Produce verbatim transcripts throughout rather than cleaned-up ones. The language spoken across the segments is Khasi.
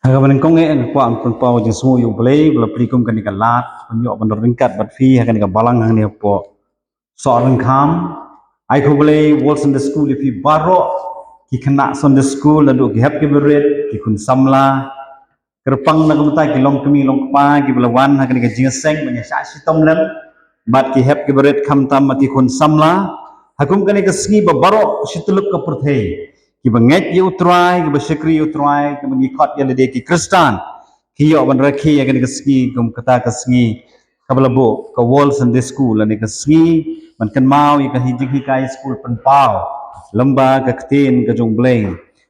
Ha kaba nyngkong eh nga kwah ban pynpaw ka jingsngew ïa U Blei ba la plie kum kane ka lad ban ïoh ban ryngkat bad phi ha kane ka balang hangne hapoh Sohryngkham. Ai khublei World Sunday School ïa phi baroh, ki khynnah Sunday School, naduh ki hep ki barit, ki khun samla, kyrpang na ka bynta ki longkmie longkpa kiba la wan ha kane ka jingïaseng ban ïa shah shitom lem bad ki hep ki barit, khamtam bad ki khun samla ha kum kane ka sngi ba baroh shi tylli ka pyrthei kiba ngeit ïa U Trai, kiba shakri ïa U Trai, kiba ngi khot ïa lade ki Khristan, ki ïoh ban rakhe ïa kane ka sngi kum kata ka sngi kaba la buh ka World Sunday School, lane ka sngi ban kynmaw ïa ka hi jinghikai skul pynpaw lyngba ka ktien ka jong U Blei.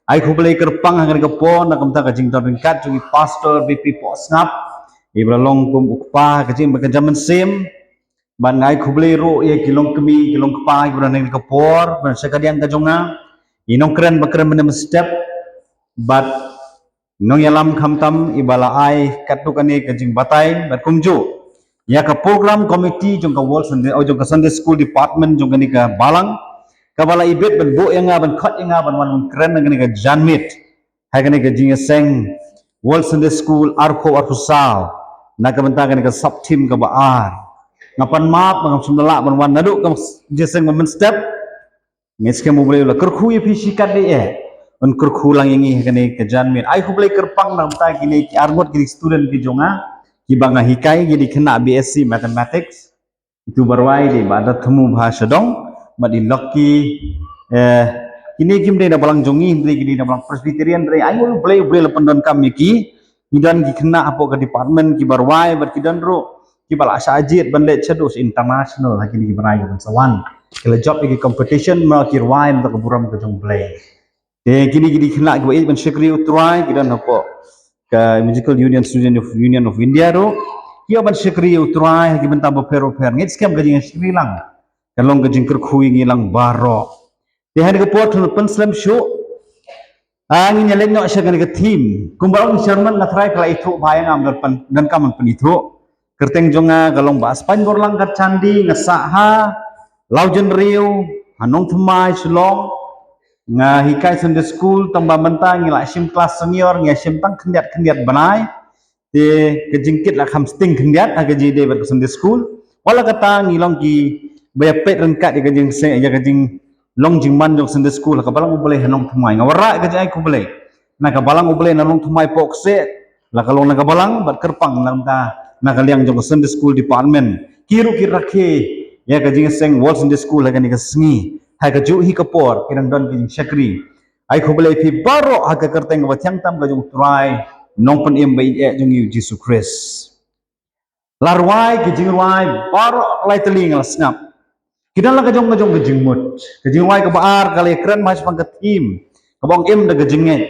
Ai khublei kyrpang ha kane ka por na ka bynta ka jingdon ryngkat jong i Pastor B P Pohsngap, iba la long kum u kpa ka jingim ka jam mynsiem. Bad nga ai khublei ruh ïa ki longkmie ki longkpa kiba don ha kane ka por, ban sha ka diang ka jong nga, i nongkren ba kren mynne mynstep, bad nongïalam khamtam iba la ai katto katne ka jingbatai bad kumjuh ïa ka program committee jong ka World Sunday, oh, jong ka Sunday School Department jong kane ka balang, kaba la ibit ban buh ïa nga, ban khot ïa nga ban wan kren ha kane ka janmiet ha kane ka jingïaseng World Sunday School arphew arphew saw na ka bynta kane ka sub theme kaba ar. Nga pan map ba ngam shym la lah ban wan naduh ka jingïaseng mynstep. Ngeit skhem U Blei u la kyrkhu ïa phi shikatdei eh, un kyrkhu lang ïa ngi ha kane ka janmiet. Ai khublei kyrpang na ka bynta kine ki arngut ki student ki jong nga kiba nga hikai, ki dei khynnah B S C Mathematics. Itu ba rwai dei Bah Dathmu Bha Shadong bad i Lucky, eh, kine kim dei na balang jong ngi, hynrei ki dei na balang Presbyterian, hynrei ai U Blei, U Blei la pyndonkam ïa ki. Ngi don ki khynnah hapoh ka department kiba rwai bad ki don ruh kiba la shah jied ban leit shaduh sha international ha kine ki bnai kiban sa wan. Ki la jop ïa ki competition, ma ki rwai na ka burom ka jong U Blei. Te kine ki dei khynnah kiba ïeit ban shakri U Trai, ki don hapoh ka Evangelical Union Student of Union of India ruh, ki ïa ban shakri U Trai ha ki bynta bapher bapher. Ngeit skhem ka jingshakri lang kan long ka jingkyrkhu ïa ngi lang baroh. Te ha kane ka por to pynslem shuh, ah, ngin ïa leit noh sha kane ka theme. Kumba ong i chairman, nga trai ka la ithuh bha ïa nga, ngam don pan, donkam ban pynithuh. Kyrteng jong nga ka long Bah Spaiborlang Kharchandi, nga sah ha Lawjynriew, ha Nongthymmai, Shillong. Nga hikai Sunday School, tang ba mynta ngi la shim klas senior, ngi ïa shim tang khyndiat khyndiat bnai. Te ka jingkit la kham sting khyndiat ha ka jingïadei bad ka Sunday School. Wat la katta ngi long kiba ïa peit ryngkat ïa ka jingse, ïa ka jinglong jingman jong Sunday School ha ka Balang U Blei ha Nongthymmai. Nga wanrah ïa ka jingai khublei na ka Balang U Blei na Nongthymmai Pohkseh, la ka long na ka balang bad kyrpang na ka, na ka liang jong ka Sunday School Department, ki ruh ki rakhe ïa ka jingïaseng World Sunday School ha kane ka sngi. Ha kajuh hi ka por ki dang don ka jingshakri. Ai khublei ïa phi baroh ha ka kyrteng kaba thiang tam ka jong U Trai Nongpynim ba ïeit jong ngi U Jisu Khrist. La rwai ki jingrwai baroh lai tylli, nga la sngap. Ki don la ka jong ka jong ka jingmut. Ka jingrwai kaba ar ka la ïakren bha shaphang ka theme kaba ong Im da ka jingngeit.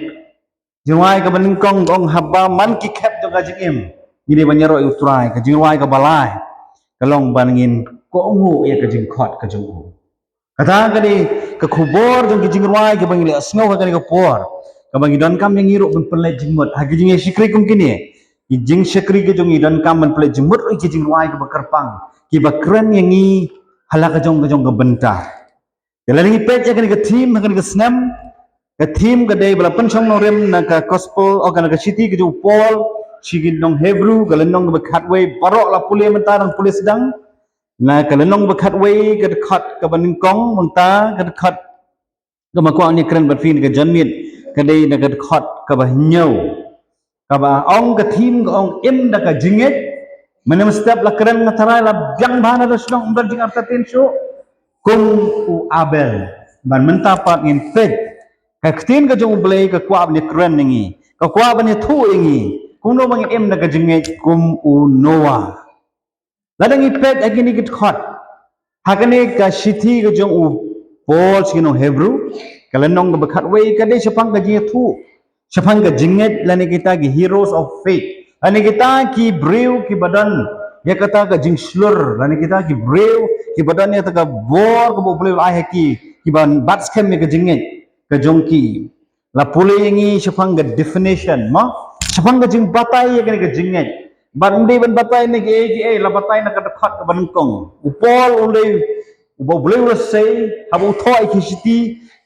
Jingrwai kaba nyngkong ka ong, haba man ki khep jong ka jingim, ngi dei ban ïaroh ïa U Trai. Ka jingrwai kaba lai ka long ban ngin kohnguh ïa ka jingkhot ka jong U. Kata ka dei ka khubor jong ki jingrwai kiba ngi la sngew ha kane ka por, kaba ngi donkam ïa ngi ruh ban pynleit jingmut ha ki jingshakri kum kine. Ki jingshakri ki jong ngi donkam ban pynleit jingmut ruh ïa ki jingrwai kiba kyrpang, kiba kren ïa ngi ha la ka jong ka jong ka bynta. Te lada ngi peit ïa kane ka theme ha kane ka snem, ka theme ka dei ba la pynshong nongrim na ka gospel, oh, na ka shithi ka jong u Paul sha ki nong Hebru, ka lynnong kaba khatwei, baroh la pule mynta, dang pule sdang. Na ka lynnong ba khatwei, ka dkhot kaba nyngkong, mynta ka dkhot kaba kwah ngi kren bad phi na ka janmiet ka dei na ka dkhot kaba hynñiew, kaba ong, ka theme ka ong Im da ka jingngeit. Mynne mynstep la kren, nga tharai la biang bha na da shnong, ym don jingartatien shuh, kum u Abel. Bad mynta pat ngin peit ka ktien ka jong U Blei ka kwah ban ïakren ïa ngi, ka kwah ban ïathuh ïa ngi kumno ba ngin im da ka jingngeit kum u Noah. Lada ngi peit ha kine ki dkhot ha kane ka shithi ka jong u Paul sha ki nong Hebru, ka lynnong kaba khatwei, ka dei shaphang ka jingïathuh shaphang ka jingngeit lane kita ki heroes of faith, lane kita ki briew kiba don ïa kata ka jingshlur, lane kita ki briew kiba don ïa kata ka bor kaba U Blei u la ai ha ki, kiba bat skhem ïa ka jingngeit ka jong ki. La pule ïa ngi shaphang ka definition, mo? Shaphang ka jingbatai ïa kane ka jingngeit. Bad ym dei ban batai ne kiei kiei, la batai na ka dkhot kaba nyngkong. U Paul u lei, uba U Blei u la sei, haba u thoh ïa ki shithi,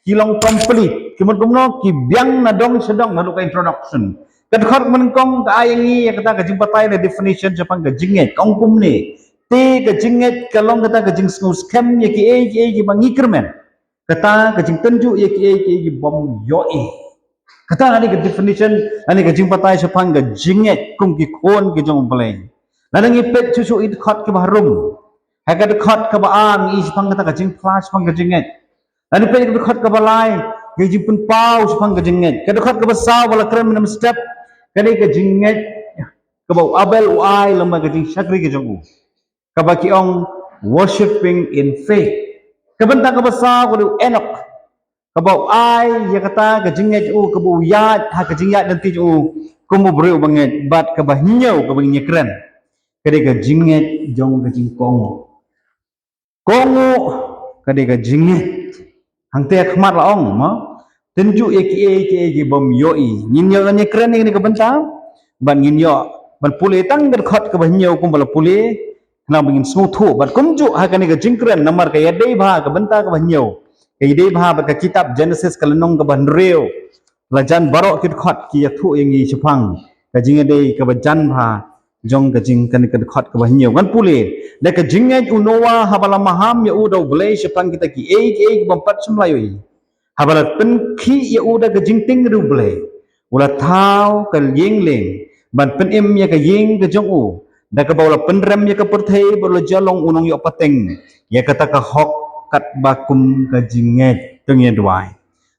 ki long complete. Ki mut kumno, ki biang na dong sha dong, naduh ka introduction. Ka dkhot kaba nyngkong ka ai ïa ngi ïa kata ka jingbatai, ne definition shaphang ka jingngeit. Ka ong kumne: te ka jingngeit ka long kata ka jingsngewskhem ïa kiei kiei kiba ngi kyrmen, kata ka jingtynjuh ïa kiei kiei kibym ïohi. Kata ka dei ka definition, ka dei ka jingbatai shaphang ka jingngeit kum ki khun ki jong U Blei. Lada ngi peit shuh shuh ïa ka dkhot kaba harum, ha ka dkhot kaba ar ngi ïohi shaphang kata ka jingphla shaphang ka jingngeit. Lada ngi peit ka dkhot kaba lai, ka jingpynpaw shaphang ka jingngeit. Ka dkhot kaba saw ba la kren mynne mynstep, ka dei ka jingngeit kaba u Abel u ai lem bad ka jingshakri ka jong u, kaba ki ong worshipping in faith. Ka bynta kaba saw ka dei u Enok, kaba u ai ïa kata ka jingngeit u, kaba u ïaid ha ka jingïaid lynti jong u kum u briew uba ngeit. Bad kaba hynñiew kaba ngin ïa kren, ka dei ka jingngeit jong ka jingkohnguh. Kohnguh ka dei ka jingngeit. Hangta ha khmat la ong, mo, tynjuh ïa kiei kiei kibym ïohi. Ngin ïoh, ngin ïa kren ïa kane ka bynta, bad ngin ïoh ban pule tang ka dkhot kaba hynñiew kumba la pule, khnang ba ngin sngewthuh. Bad kumjuh ha kane ka jingkren, namar ka ïadei bha ka bynta kaba hynñiew, ka ïadei bha bad ka kitab Genesis ka lynnong kaba hynriew. La jan baroh ki dkhot ki ïathuh ïa ngi shaphang ka jingïadei kaba jan bha jong ka jing, kane ka dkhot kaba hynñiew. Ngan pule: Da ka jingngeit u Noah, haba la maham ïa u da U Blei shaphang kita kiei kiei kibym pat shym la ïohi, haba la pynkhih ïa u da ka jingtieng riewblei, u la thaw ka ïing lieng ban pynim ïa ka ïing ka jong u, da kaba u la pynrem ïa ka pyrthei bad u la jia long u nongïoh pateng ïa kata ka hok katba kum ka jingngeit. To ngin duwai.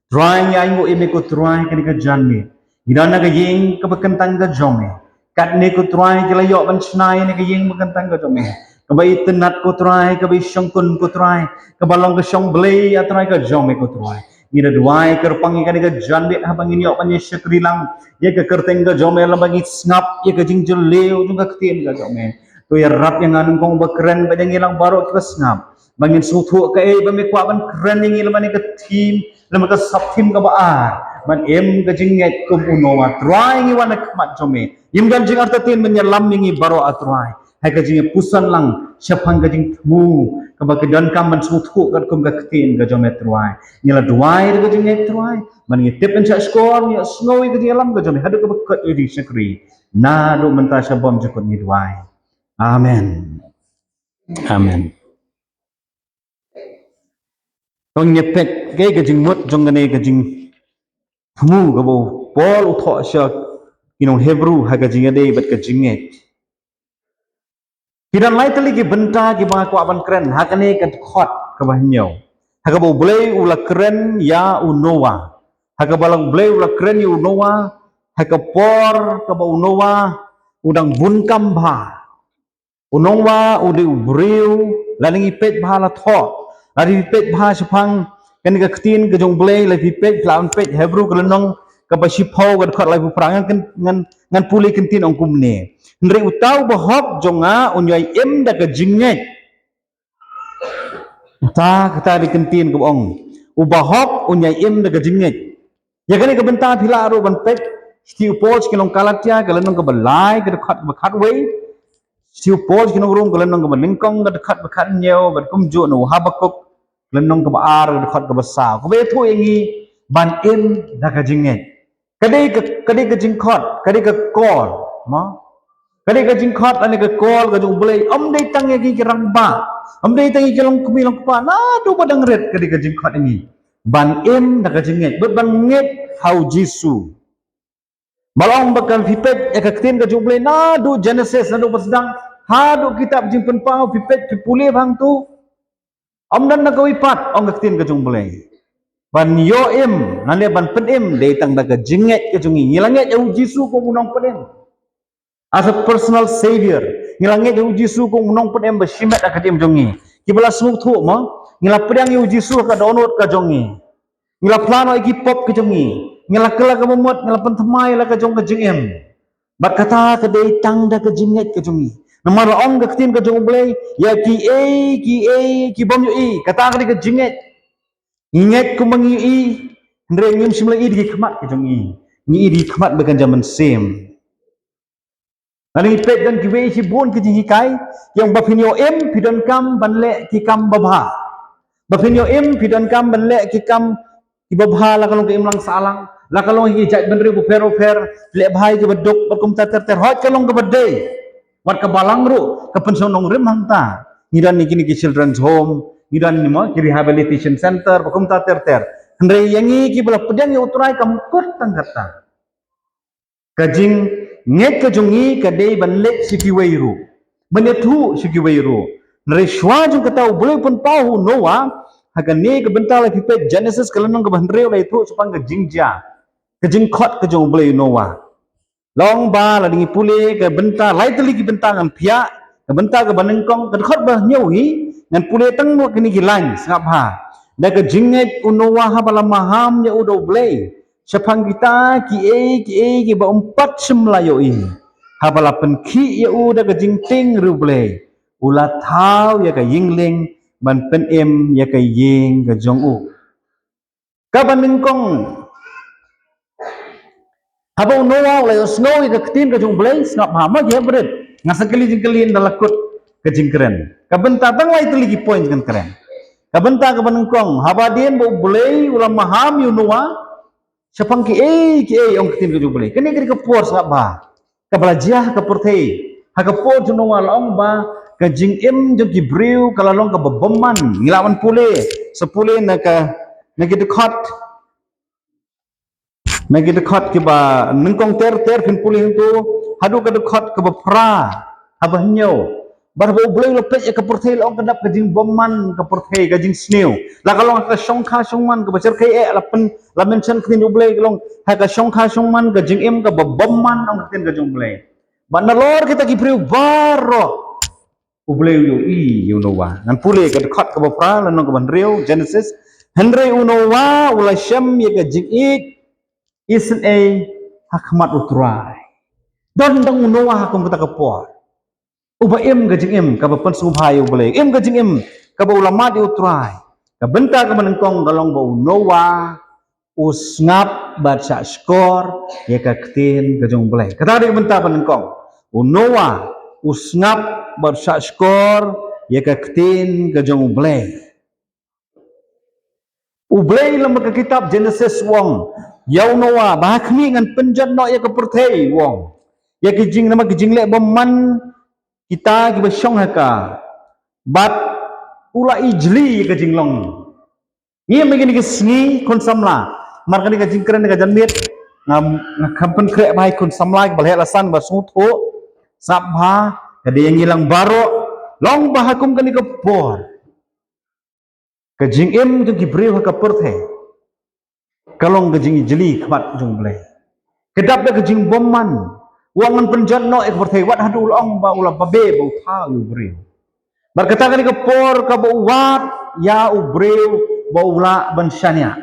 Trai, ngi ainguh ïa me ko Trai, kane ka janmiet ngi don ha ka ïing kaba kyntang ka jong me. Katne ko Trai, ki la ïoh ban shna ïa kane ka ïing ba kyntang ka jong me, kaba itynnad ko Trai, kaba ishongkun ko Trai, kaba long ka shong Blei, A Trai, ka jong me ko Trai. Ngi da duwai kyrpang ïa kane ka janmiet haba ngin ïoh ban ïa shakri lang ïa ka kyrteng ka jong me, lem bad ngi sngap ïa ka jingjylliew jong ka ktien ka jong me. To ïarap ïa nga nyngkong ba kren bad ïa ngi lang baroh kiba sngap, ba ngin sngewthuh kaei ba me kwah ban kren ïa ngi lem bad ïa ka theme, lem bad ka sub theme kaba ar, ban im ka jingngeit kum u Noah. Trai, ngi wan ha khmat jong me, im don jingartatien ban ïalam ïa ngi baroh, A Trai, ha ka jingïapuson lang shaphang ka jingthmu kaba ki donkam ban sngewthuh katkum ka ktien ka jong me, Trai. Ngi la duwai da ka jingngeit, Trai, ban ngi tip ban shah shkor, ngi ïohsngew ïa ka jingïalam ka jong me haduh kaba kut ïa ka jingshakri. Naduh mynta sha bymjukut ngi duwai. Amen. Amen. To ngin ïa peit kaei ka jingmut jong kane ka jingthmu kaba u Paul u thoh sha ki nong Hebru ha ka jingïadei bad ka jingngeit. Ki don lai tylli ki bynta kiba nga kwah ban kren ha kane ka dkhot kaba hynñiew, ha kaba U Blei u la kren ïa u Noah, ha kaba la U Blei u la kren ïa u Noah ha ka por kaba u Noah u dang bun kam bha. U Noah u dei u briew, lada ngi peit bha la thoh, lada ngi peit bha shaphang kane ka ktien ka jong U Blei, lada ngi peit, lada ngi peit Hebru ka lynnong kaba shiphew ka dkhot laiphew phra, ngan, ngan, ngan pule kyntien, ong kumne: Hynrei uta u bahok jong nga un ïai im da ka jingngeit. Uta, kata dei kyntien kaba ong, u bahok un ïai im da ka jingngeit. Ïa kane ka bynta phi lah ruh ban peit shithi u Paul sha ki nong Galatia ka lynnong kaba lai ka dkhot kaba khatwei, shithi u Paul sha ki nong Rom ka lynnong kaba nyngkong ka dkhot kaba khathynñiew, bad kumjuh na u Habakuk ka lynnong kaba ar ka dkhot kaba saw, kaba ïathuh ïa ngi ban im da ka jingngeit. Ka dei ka, ka dei ka jingkhot, ka dei ka call, mo? Ka dei ka jingkhot lane ka call ka jong U Blei. Ym dei tang ïa ngi ki rangbah, ym dei tang ïa ki longkmie longkpa, naduh ba dang rit ka dei ka jingkhot ïa ngi ban im da ka jingngeit bad ban ngeit ha u Jisu. Ba long ba kan phi peit ïa ka ktien ka jong U Blei naduh Genesis, naduh ba sdang haduh kitab Jingpynpaw, phi peit, phi pule bha hangto, ym don na kawei pat ong ka ktien ka jong U Blei ban ïoh im lane ban pynim dei tang da ka jingngeit ka jong ngi. Ngi la ngeit ïa u Jisu kum u nongpynim, as a personal savior. Ngi la ngeit ïa u Jisu kum u nongpynim ba shimet ha ka jingim jong ngi. Kiba la sngewthuh, mo, ngi la pdiang ïa u Jisu ha ka dohnud ka jong ngi. Ngi la phla noh ïa ki pop ka jong ngi. Ngi la kylla ka bamut, ngi la pynthymmai ïa la ka jong ka jingim. Bad kata ka dei tang da ka jingngeit ka jong ngi. Namar la ong ka ktien ka jong U Blei, ïa kiei kiei kibym ïohi. Kata ka dei ka jingngeit. Ngi ngeit kumba ngi ïohi, hynrei ngim shym la ïohi da ki khmat ka jong ngi. Ngi ïohi da ki khmat ba kynja mynsiem. Lada ngi peit, don kiwei shibun ki jinghikai ki ong ba phin ïoh im phi donkam ban leh ki kam babha. Ba phin ïoh im phi donkam ban leh ki kam kiba bha, la ka long ka imlang sahlang. La ka long ïa ki jaitbynriew bapher bapher, leh bha ïa kiba duk, bad kumta ter ter, hooid ka long kaba dei. Wat ka Balang ruh ka pynshong nongrim hangta. Ngi don ïa kine ki children's home, ngi don ïa mo ki rehabilitation center, bad kumta ter ter. Hynrei ïa ngi kiba la pdiang ïa U Trai kam kut tang katta. Ka jingngeit ka jong ngi ka dei ban leit sha kiwei ruh, ban ïathuh sha kiwei ruh. Hynrei shuwa jong kata U Blei u pynpaw ha u Noah. Ha kane ka bynta la phi peit Genesis ka lynnong kaba hynriew, la ïathuh shaphang ka jingjia, ka jingkhot ka jong U Blei ïa u Noah. Long ba lada ngi pule ka bynta, lai tylli ki bynta ngan phiah, ka bynta kaba nyngkong, ka dkhot ba hynñiew hi, ngan pule tang noh kine ki lain, sngap bha. Da ka jingngeit u Noah haba la maham ïa u da U Blei shaphang kita kiei kiei kiba um pat shym la ïohi. Haba la pynkhih ïa u da ka jingtieng riewblei, u la thaw ïa ka ïing lieng ban pynim ïa ka ïing ka jong u. Kaba nyngkong, haba u Noah u la ïohsngew ïa ka ktien ka jong U Blei, sngap bha, ma ki hep rit. Nga sa kylli jingkylli ynda la kut ka jingkren. Ka bynta tang lai tylli ki point ngan kren. Ka bynta kaba nyngkong, haba dien ba U Blei u la maham ïa u Noah shaphang kiei kiei, ong ka ktien ka jong U Blei. Kane ka dei ka por, sngap bha, kaba la jia ha ka pyrthei. Ha ka por jong u Noah la ong ba ka jingim jong ki briew ka la long kaba bymman. Ngi lah ban pule, sa pule na ka, na ki dkhot, na ki dkhot kiba nyngkong ter ter, phin pule hangto haduh ka dkhot kaba phra, haba hynñiew. Bad haba U Blei u la peit ïa ka pyrthei, la ong ka dap ka jingbymman ka pyrthei, ka jingsniew. La ka long ha ka shongkha shongman kaba shyrkhei eh, la pyn, la mention ktien U Blei, ka long ha ka shongkha shongman, ka jingim kaba bymman, ong ka ktien ka jong U Blei. Bad nalor kita ki briew baroh U Blei u ïohi ïa u Noah. Ngan pule ka dkhot kaba phra, lynnong kaba hynriew Genesis. Hynrei u Noah u la shem ïa ka jingïeit isynei ha khmat U Trai. Don tang u Noah ha kum kata ka por uba im ka jingim kaba pynsngewbha ïa U Blei, im ka jingim kaba u la mad ïa U Trai. Ka bynta kaba nyngkong ka long ba u Noah u sngap bad shahshkor ïa ka ktien ka jong U Blei. Kata ka dei ka bynta ba nyngkong. U Noah u sngap bad shahshkor ïa ka ktien ka jong U Blei. U Blei lem bad ka kitab Genesis u ong ïa u Noah ba ha khmih ngan pynjot noh ïa ka pyrthei, u ong. Ïa ki jing, namar ki jingleh bymman kita kiba shong ha ka. Bad u la ijli ïa ka jinglong. Ngi ïa mynta kine ki sngi khun samla, mar kane ka jingkren ka janmiet, ngam, nga kham pynkhreh bha ïa khun samla kiba la heh la san ba sngewthuh. Sngap bha, ka dei ïa ngi lang baroh. Long ba ha kum kane ka por ka jingim jong ki briew ha ka pyrthei ka long ka jingijli khmat jong U Blei. Ka dap da ka jingbymman. U ong ngan pynjot noh ïa ka pyrthei, wat haduh u la ong ba u la babe ba u thaw ïa u briew. Bad kata kane ka por kaba u wad ïa u briew ba u lah ban shaniah.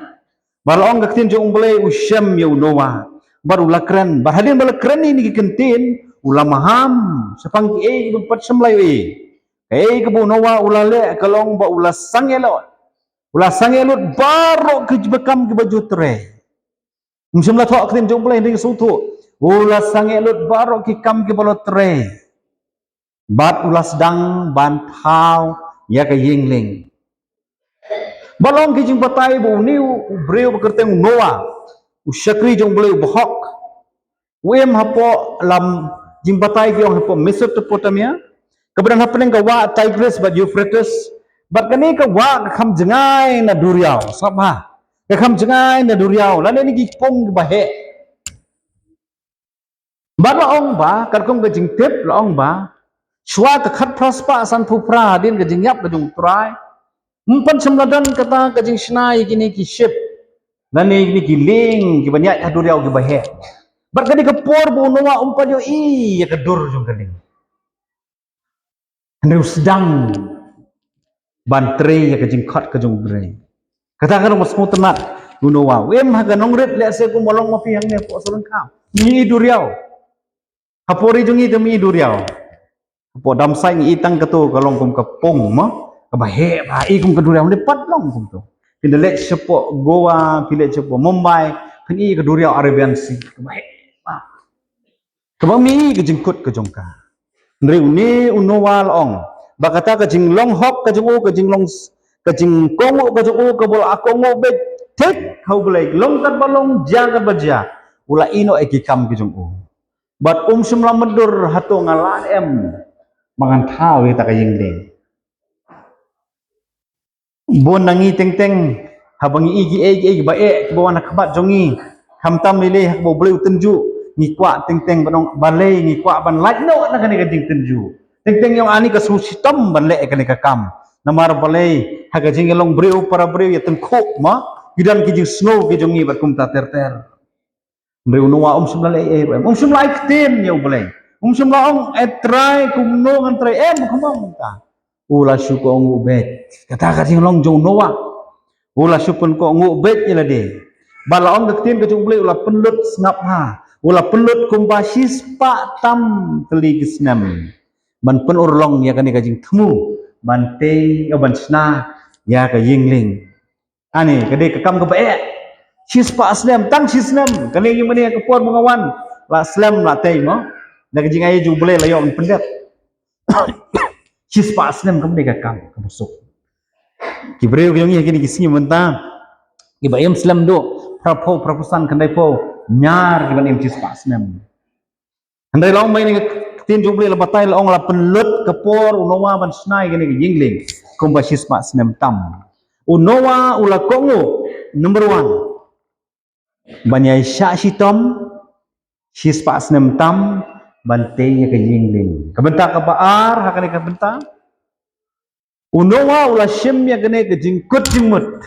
Bad la ong ka ktien jong U Blei u shem ïa u Noah. Bad u la kren. Bad hadien ba la kren ïa kine ki kyntien, u la maham shaphang kiei kiba pat shym la ïohi. Kaei kaba u Noah u la leh ka long ba u la sangeh lut. U la sangeh lut baroh kiba kam kiba ju trei. Ym shym la thoh ka ktien jong U Blei, hynrei sngewthuh. U la sangeh lut baroh ki kam kiba la trei. Bad u la sdang ban thaw ïa ka ïing lieng. Bad long ki jingbatai ba une u briew ba kyrteng u Noah, u shakri jong U Blei uba hok, u im hapoh, lam jingbatai ki ong hapoh Mesopotamia, kaba don hapdeng ka wah Tigris bad Euphrates. Bad kane ka wah ka kham jngai na duriaw, sngap bha. Ka kham jngai na duriaw lane na ki pung kiba heh. Bad la ong ba, katkum ka jingtip la ong ba, shuwa ka khatphra spah sanphew phra hadien ka jingïap ka jong U Trai, ym pat shym la don kata ka jingshna ïa kine ki ship lane kine ki lieng kiban ïaid ha duriaw kiba heh. Bad ka dei ka por ba u Noah um pat ïohi ïa ka dur jong ka lieng. Hynrei u sdang ban trei ïa ka jingkhot ka jong U Blei. Kata ka long ba sngewtynnat u Noah. U im ha ka nongrit, lehse kum ba long ma phi hangne hapoh Sohryngkham, ngi i duriaw. Hapoh ri jong ngi te ngi i duriaw. Hapoh Damsait ngi i tang kato ka long kum ka pung mo, kaba heh bha, i kum ka duriaw. Ngi pat long kumto. Phin da leit shapoh Goa, phi leit shapoh Mumbai, phin i ka duriaw Arabian Sea, kaba heh bha. Kaba mih ka jingkut ka jong ka. Hynrei une u Noah la ong ba kata ka jinglong hok ka jong u, ka jinglong s-, ka jingkohnguh ka jong u, kaba la kohnguh beit thik ha U Blei, long katba long, jia katba jia, u la ïehnoh ïa ki kam ki jong u. Bad um shym la mutdur hato nga lah em ba ngan thaw ïa kata ka ïing lieng. Bun na ngi teng teng, haba ngi ïohi ïa kiei kiei kiba eh kiba wan ha khmat jong ngi, khamtam lei lei ha kaba U Blei u tynjuh, ngi kwah teng teng ban ong balei, ngi kwah ban lait noh na kane ka jingtynjuh. Teng teng ïa ong ani ka shu shitom ban leh kane ka kam. Namar balei, ha ka jingïalong briew para briew ïa tyngkhuh ma ki don ki jingsngew ki jong ngi bad kumta ter ter. Hynrei u Noah um shym la leh ei ei ruh em. Um shym la ai ktien ïa U Blei. Um shym la ong, eh Trai, kumno ngan trei em, kumno mynta. U la shu kohnguh beit. Kata ka jinglong jong u Noah. U la shu pynkohnguh beit ïa lade. Bad la ong ka ktien ka jong U Blei, u la pynlut, sngap ha, u la pynlut kumba shispah tam tylli ki snem ban pynurlong ïa kane ka jingthmu ban tei, ïa ban shna ïa ka ïing lieng. Ani ka dei ka kam kaba eh. Shispah snem, tang shi snem. Kane ïa mane ka por ba nga wan, la slem la tei mo. Da ka jingai jong U Blei la ïoh ban pyndep. Shispah snem kam dei ka kam kaba suk. Ki briew ki jong ngi ha kine ki sngi mynta, kiba im slem duh phra phew, phra phew san, khyndai phew, ñiar kiban im shispah snem. Hynrei la ong ba ine ka ktien jong U Blei la batai, la ong la pynlut ka por u Noah ban shna ïa kane ka ïing lieng kumba shispah snem tam. U Noah u la kohnguh, number one, ban ïai shah shitom shispah snem tam ban tei ïa ka ïing lieng. Ka bynta kaba ar ha kane ka bynta, u Noah u la shim ïa kane ka jingkut jingmut.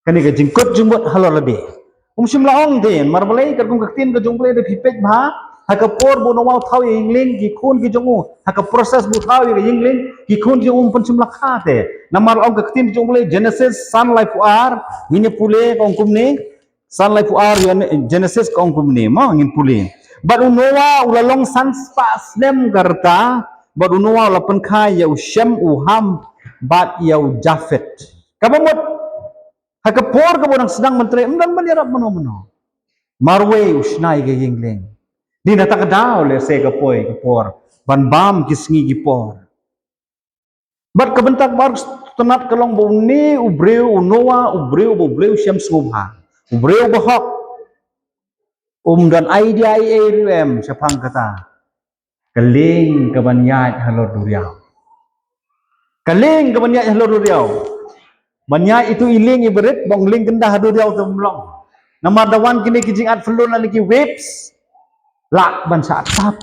Kane ka jingkut jingmut halor lade. Um shym la ong te, namar balei, katkum ka ktien ka jong U Blei da phi peit bha, ha ka por ba u Noah u thaw ïa ka ïing lieng, ki khun ki jong u, ha ka process ba u thaw ïa ka ïing lieng, ki khun ki jong u um pynshym la kha te. Namar la ong ka ktien ka jong U Blei, Genesis san laiphew ar, ngin ïa pule, ka ong kumne, san laiphew ar ïa ne, Genesis ka ong kumne, mo, ngin pule. Bad u Noah u la long san spah snem ka rta, bad u Noah u la pynkha ïa u Shem, u Ham, bad ïa u Japhet. Kaba mut, ha ka por kaba u dang sdang ban trei, ym don ban ïarap mano mano. Marwei u shna ïa ka ïing lieng. Dei na kata ka daw lehse ka poi ka por ban bam ki sngi ki por. Bad ka bynta kaba ar sngewtynnat ka long ba une u briew u Noah, u briew ba U Blei u shem sngewbha, u briew ba hok, um don idea ei ei ruh em shaphang kata ka lieng kaban ïaid halor duriaw. Ka lieng kaban ïaid halor duriaw. Ban ïaid itu i lieng iba rit, ba ong lieng kynda ha duriaw te ym long. Namar da wan kine ki jingat phyllun lane ki waves, lah ban shah tap.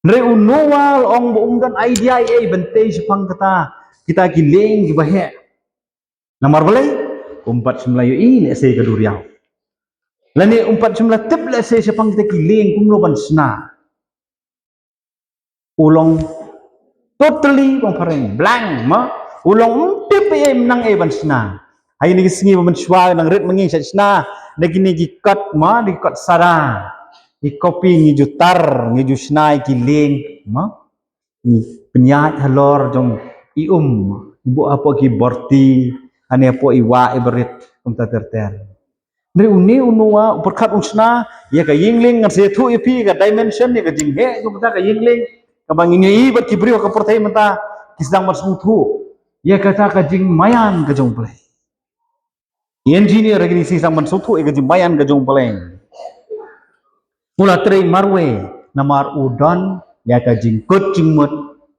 Hynrei u Noah la ong ba um don idea ei ei ban tei shaphang kata, kita ki lieng kiba heh. Namar balei? Um pat shym la ïohi lehse ka duriaw. Lane um pat shym la tip lehse shaphang kita ki lieng kumno ban shna. U long totally bang phareng, blank, mo. U long um tip ei ei, um nang ei ban shna. Ha kine ki sngi ba mynshuwa nang rit ma ngi shah shna da kine ki kot, mo, da ki kot sada, ki kopi, ngi ju tar, ngi ju shna ïa ki lieng, mo. Ngi pynïaid halor jong i um, ngi buh hapoh ki borti, lane hapoh i wah iba rit, kumta ter ter. Hynrei une u Noah u pyrkhat u shna ïa ka ïing lieng. Ngan sa ïathuh ïa phi ka dimension, ïa ka jingheh jong kata ka ïing lieng, kaba ngin ïohi bad ki briew ha ka pyrthei mynta ki sdang ban sngewthuh ïa kata ka jingmaïan ka jong U Blei. Engineer ha kine ki sngi sdang ban sngewthuh ïa ka jingmaïan ka jong U Blei. U la trei marwei namar u don ïa ka jingkut jingmut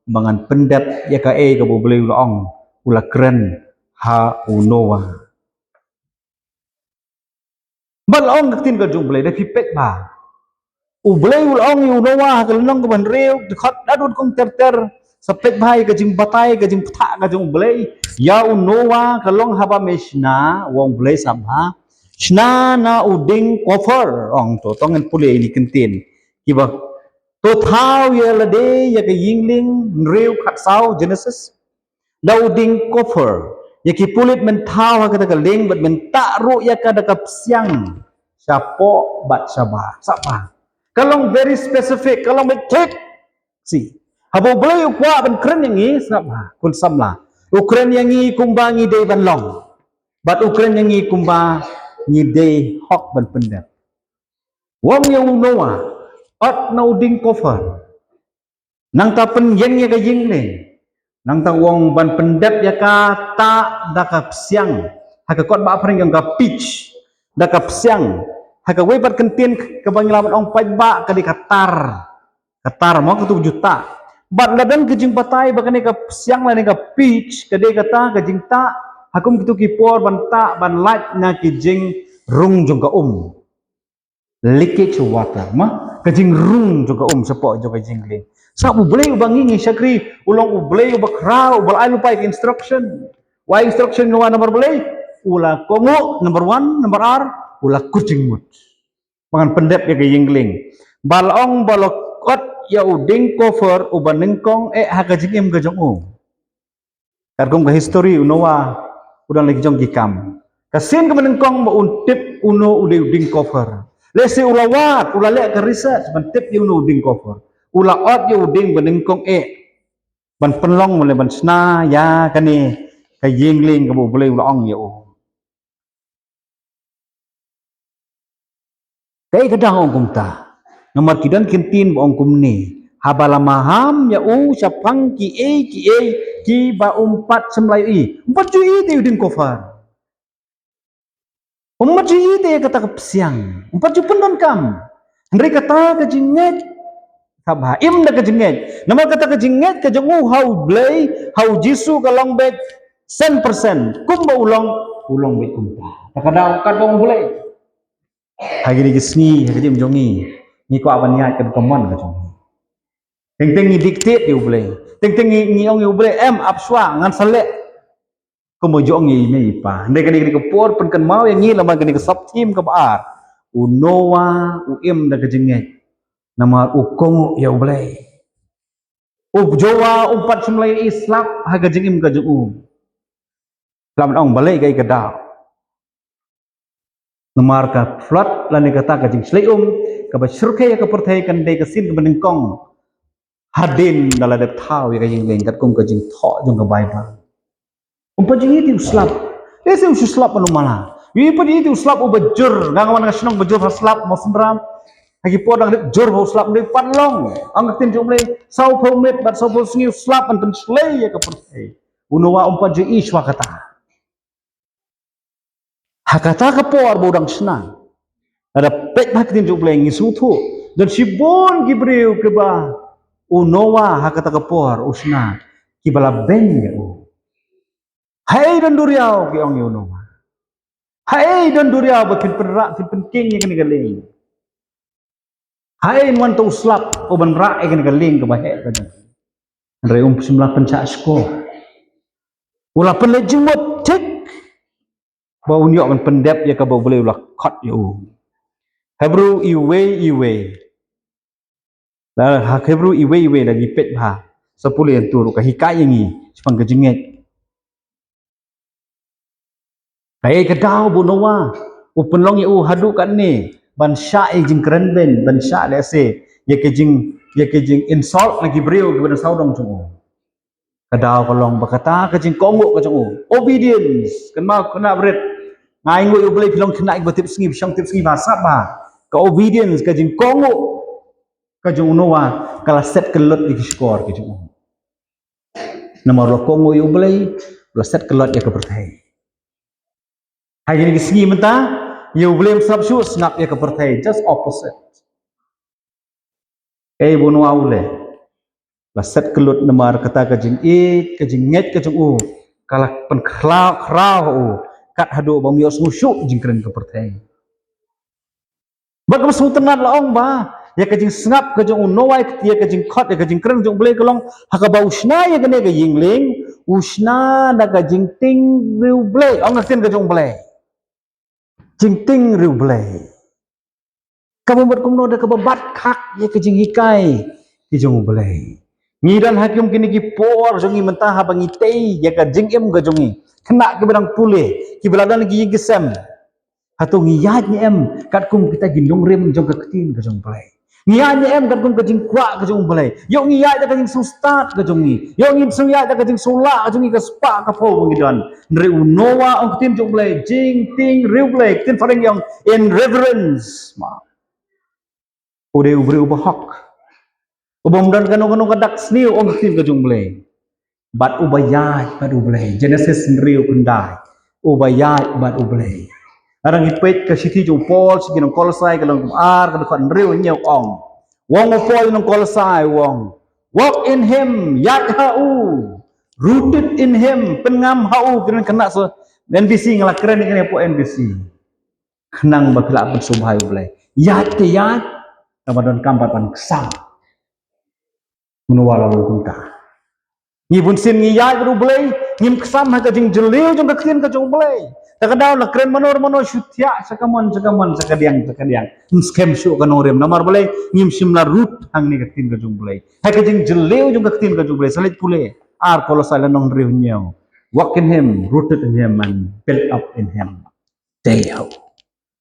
ba ngan pyndep ïa kaei kaba U Blei u la ong, u la kren ha u Noah. Bad la ong ka ktien ka jong U Blei, da phi peit bha. U Blei u la ong ïa u Noah ha ka lynnong kaba hynriew, dkhot, da dkhot kong ter ter, sa peit bha ïa ka jingbatai, ka jingpyntha ka jong U Blei ïa u Noah, ka long haba me shna, u ong U Blei, sngap bha, shna na u dieng kopher, ong to, to ngin pule ïa kine ki ktien. Kiba, to thaw ïa lade ïa ka ïing lieng, hynriew, khatsaw, Genesis. Da u dieng kopher. Ïa ki pulit men thaw ha kata ka lieng bad men tah ruh ïa ka da ka psiang shapoh bad shabar. Sngap bha. Ka long very specific, ka long beit thik. Shi. Haba U Blei u kwah ban kren ïa ngi, sngap bha, khun samla, u kren ïa ngi kumba ngi dei ban long. Bad u kren ïa ngi kumba ngi dei hok ban pyndep. U ong ïa u Noah, ot na u dieng kopher. Nangta pynïeng ïa ka ïing lieng. Nangta u ong ban pyndep ïa ka tah da ka psiang Ha ka kot ba phareng ka ong ka pitch, da ka psiang. Ha kawei pat ka ktien kaba ngi lah ban ong paidbah ka dei ka tar. Ka tar mo, katu ka ju tah. Bad la don ka jingbatai ba kane ka psiang lane ka pitch ka dei kata ka jingtah ha kum kitu ki por ban tah ban lait na ki jingrung jong ka um. Leakage of water, ma, ka jingrung jong ka um shapoh jong ka jingleng. Sa U Blei uba ngi ngi shakri u long U Blei uba khraw, uba la ai lypa ïa ka instruction. Wai instruction ïa u Noah, namar balei? U la kohnguh, number one, number ar, u la kut jingmut. Ba ngan pyndep ïa ka jingleng. Ba la ong ba la kot ïa u dieng kofor uba nyngkong eh ha ka jingim ka jong u. Katkum ka history, u Noah u dang la ki jong ki kam. Ka sien kaba nyngkong ba un tip uno u dei u dieng kofor. Lehse u la wad, u la leh ka research ban tip ïa uno u dieng kofor. U la ot ïa u dieng ba nyngkong eh ban pynlong, ban shna ïa kane ka jingleng kaba U Blei u la ong ïa u. Kaei ka daw ong kumta? Namar ki don ki ktien ba ong kumne: haba la maham ïa u shaphang kiei kiei kiba um pat shym la ïohi. Um pat ju ïohi te ïa u dieng kofor. Um pat ju ïohi te ïa kata ka psiang. Um pat ju pyndonkam. Hynrei kata ka jingngeit, ka ba im da ka jingngeit. Namar kata ka jingngeit ka jong u ha U Blei, ha U Jisu ka long beit san persen. Kumba u long, u long beit kumta. Kata ka daw katba ong U Blei. Ha kine ki sngi, ha ka jingim jong ngi, ngi kwah ban ïaid katba mon ka jong ngi. Teng teng ngi dictate ïa U Blei. Teng teng ngi, ngi ong ïa U Blei, em, ap shuwa, ngan sa leh. Kumba jong ngi, i mei i pa. Hynrei kane, kane ka por pynkynmaw ïa ngi lem bad kane ka sub theme kaba ar. U Noah u im da ka jingngeit. Namar u kohnguh ïa U Blei. U Noah um pat shym la ïohi slap ha ka jingim ka jong u. Lah ban ong balei, kaei ka daw? Namar ka flood lane kata ka jingshlei um kaba shyrkhei ïa ka pyrthei kan dei ka sien kaba nyngkong hadien ba la dep thaw ïa ka jingleng katkum ka jingthoh jong ka Baibl. Um pat ju ïohi te u slap. Lehse u shu slap ban u mala. Ïohi pat ïohi te u slap uba jur. Nga nga wan na ka shnong ba jur ha slap, mo, Sumsawdong. Ha ki por dang dep jur ha u slap, dep pat long. Ong ka ktien jong U Blei, sawphew miet bad sawphew sngi u slap ban pynshlei ïa ka pyrthei. U Noah um pat ju ïohi shuwa kata. Ha kata ka por ba u dang shna, lada peit bha ka ktien jong U Blei ngi sngewthuh, don shibun ki briew kiba u Noah ha kata ka por u shna, kiba la beiñ ïa u. Haei don duriaw, ki ong ïa u Noah. Haei don duriaw ba phin pynrah, phin pynking ïa kane ka lieng? Haei wan uta u slap u ban rah ïa kane ka lieng kaba heh ka jong. Hynrei um shym la pynshah shkor. U la pynleit jingmut thik ba un ïoh ban pyndep ïa kaba U Blei u la khot ïa u. Hebru iwei iwei. La ha Hebru iwei iwei, la ngi peit bha. Sa pule ïa u ruh ka hikai ïa ngi shaphang ka jingngeit. Kaei ka daw ba u Noah u pynlong ïa u haduh katne ban shah ïa ka jingkren beiñ, ban shah lehse ïa ka jing, ïa ka jing insult na ki briew kiba dang sawdong jong u? Ka daw ka long ba kata ka jingkohnguh ka jong u, obedience, kynmaw khynnah barit. Nga ainguh ïa U Blei, phi long khynnah kiba tipsngi, phi shong tipsngi bha, sngap bha. Ka obedience, ka jingkohnguh ka jong u Noah ka la set kyllut ïa ki shkor ki jong u. Namar u la kohnguh ïa U Blei, u la set kyllut ïa ka pyrthei. Ha kine ki sngi mynta, ïa U Blei um sngap shuh, sngap ïa ka pyrthei, just opposite. Kaei ba u Noah u leh? La set kyllut namar kata ka jingïeit, ka jingngeit ka jong u ka la pynkhraw, khraw ha u, kat haduh ba um ïohsngew shuh jingkren ka pyrthei. Bad kaba sngewtynnat, la ong ba ïa ka jingsngap ka jong u Noah ïa ka jingkhot, ïa ka jingkren jong U Blei ka long ha kaba u shna ïa kane ka jingleng, u shna da ka jingtieng riewblei. Ong ka ktien ka jong U Blei, jingtieng riewblei. Kaba mut kumno? Da kaba bat khak ïa ka jinghikai ki jong U Blei. Ngi don ha kum kine ki por jong ngi mynta, haba ngi tei ïa ka jingim ka jong ngi, khynnah kiba dang pule, kiba la don ki ïing ki sem, hato ngi ïaid ne em katkum kita ki nongrim jong ka ktien ka jong U Blei? Ngi ïaid ne em katkum ka jingkwah ka jong U Blei? Ïoh ngi ïaid da ka jingsngewstad ka jong ngi, ïoh ngi sngewïaid da ka jingsngewlah ka jong ngi, ka spah ka phew ba ngi don. Hynrei u Noah, ong ka ktien jong U Blei, jingtieng riewblei, ka ktien phareng ong in reverence. Ma, u dei u briew uba hok, uba ym don kano kano ka dak sniew, ong ka ktien ka jong U Blei. Bad uba ïaid bad U Blei. Genesis hynriew khyndai. uba ïaid bad U Blei. Ngi peit ka shithi jong u Paul sha ki nong Kolosai ka lynnong kaba ar ka dkhot hynriew hynñiew ong. U ong u Paul ïa ki nong Kolosai u ong, "Walk in him, ïaid ha u. Rooted in him, pynngam ha u." Kren kane sa N B C, nga la kren ïa kane hapoh N B C. Khnang ba phi lah pynsngewbha ïa U Blei. Ïaid te ïaid, tangba donkam pat ban ksam. Mano ba la long kumta? Ngi bunsien ngi ïaid bad U Blei, ngim ksam ha ka jingjylliew jong ka ktien ka jong U Blei. Te ka daw la kren mano mano shu thiah sha kamon sha kamon, sha kadiang sha kadiang. Ym skhem shuh ka nongrim namar balei? Ngim shym la root hangne ka ktien ka jong U Blei. Ha ka jingjylliew jong ka ktien ka jong U Blei. Sa leit pule, ar Kolosai lynnong hynriew hynñiew. "Walk in him, rooted in him and built up in him." Te ïa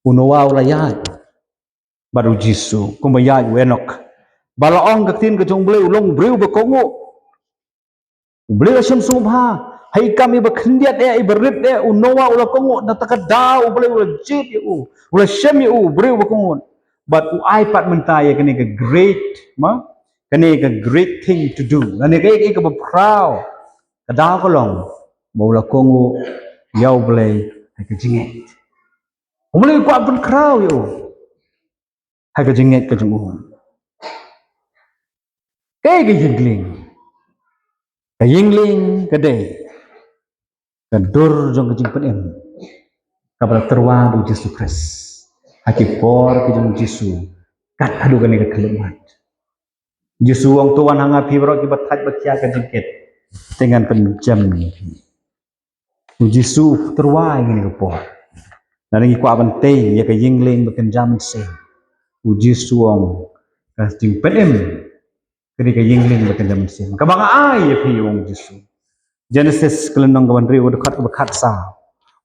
u Noah u la ïaid bad U Jisu, kumba ïaid u Enok. Ba la ong ka ktien ka jong U Blei u long u briew ba kohnguh. U Blei u la shim sngewbha. Ha i kam iba khyndiat eh, iba rit eh, u Noah u la kohnguh, na kata ka daw U Blei u la jied ïa u, u la shem ïa u, u briew ba kohnguh. Bad u ai pat mynta ïa kane ka great, ma? Kane ka great thing to do. Lane kaei kaba khraw. Ka daw ka long ba u la kohnguh ïa U Blei ha ka jingngeit. U Blei u kwah pynkhraw ïa u ha ka jingngeit ka jong u. Kaei ka ïing lieng? Ka ïing lieng ka dei ka dur jong ka jingpynim kaba la tyrwa da U Jisu Khrist ha ki por ka jong U Jisu, kat haduh kane ka khyllipmat. U Jisu u ong, "To wan ha nga phi baroh kiba thait ba khia ka jingkit, te ngan pynjem ïa phi." U Jisu u tyrwa ïa kane ka por. Lada ngi kwah ban tei ïa ka ïing lieng ba kynja mynsiem, U Jisu u ong, ka jingpynim ka dei ka ïing lieng ba kynja mynsiem kaba nga ai ïa phi, u ong U Jisu. Genesis ka lynnong kaba hynriew ka dkhot kaba khatsaw.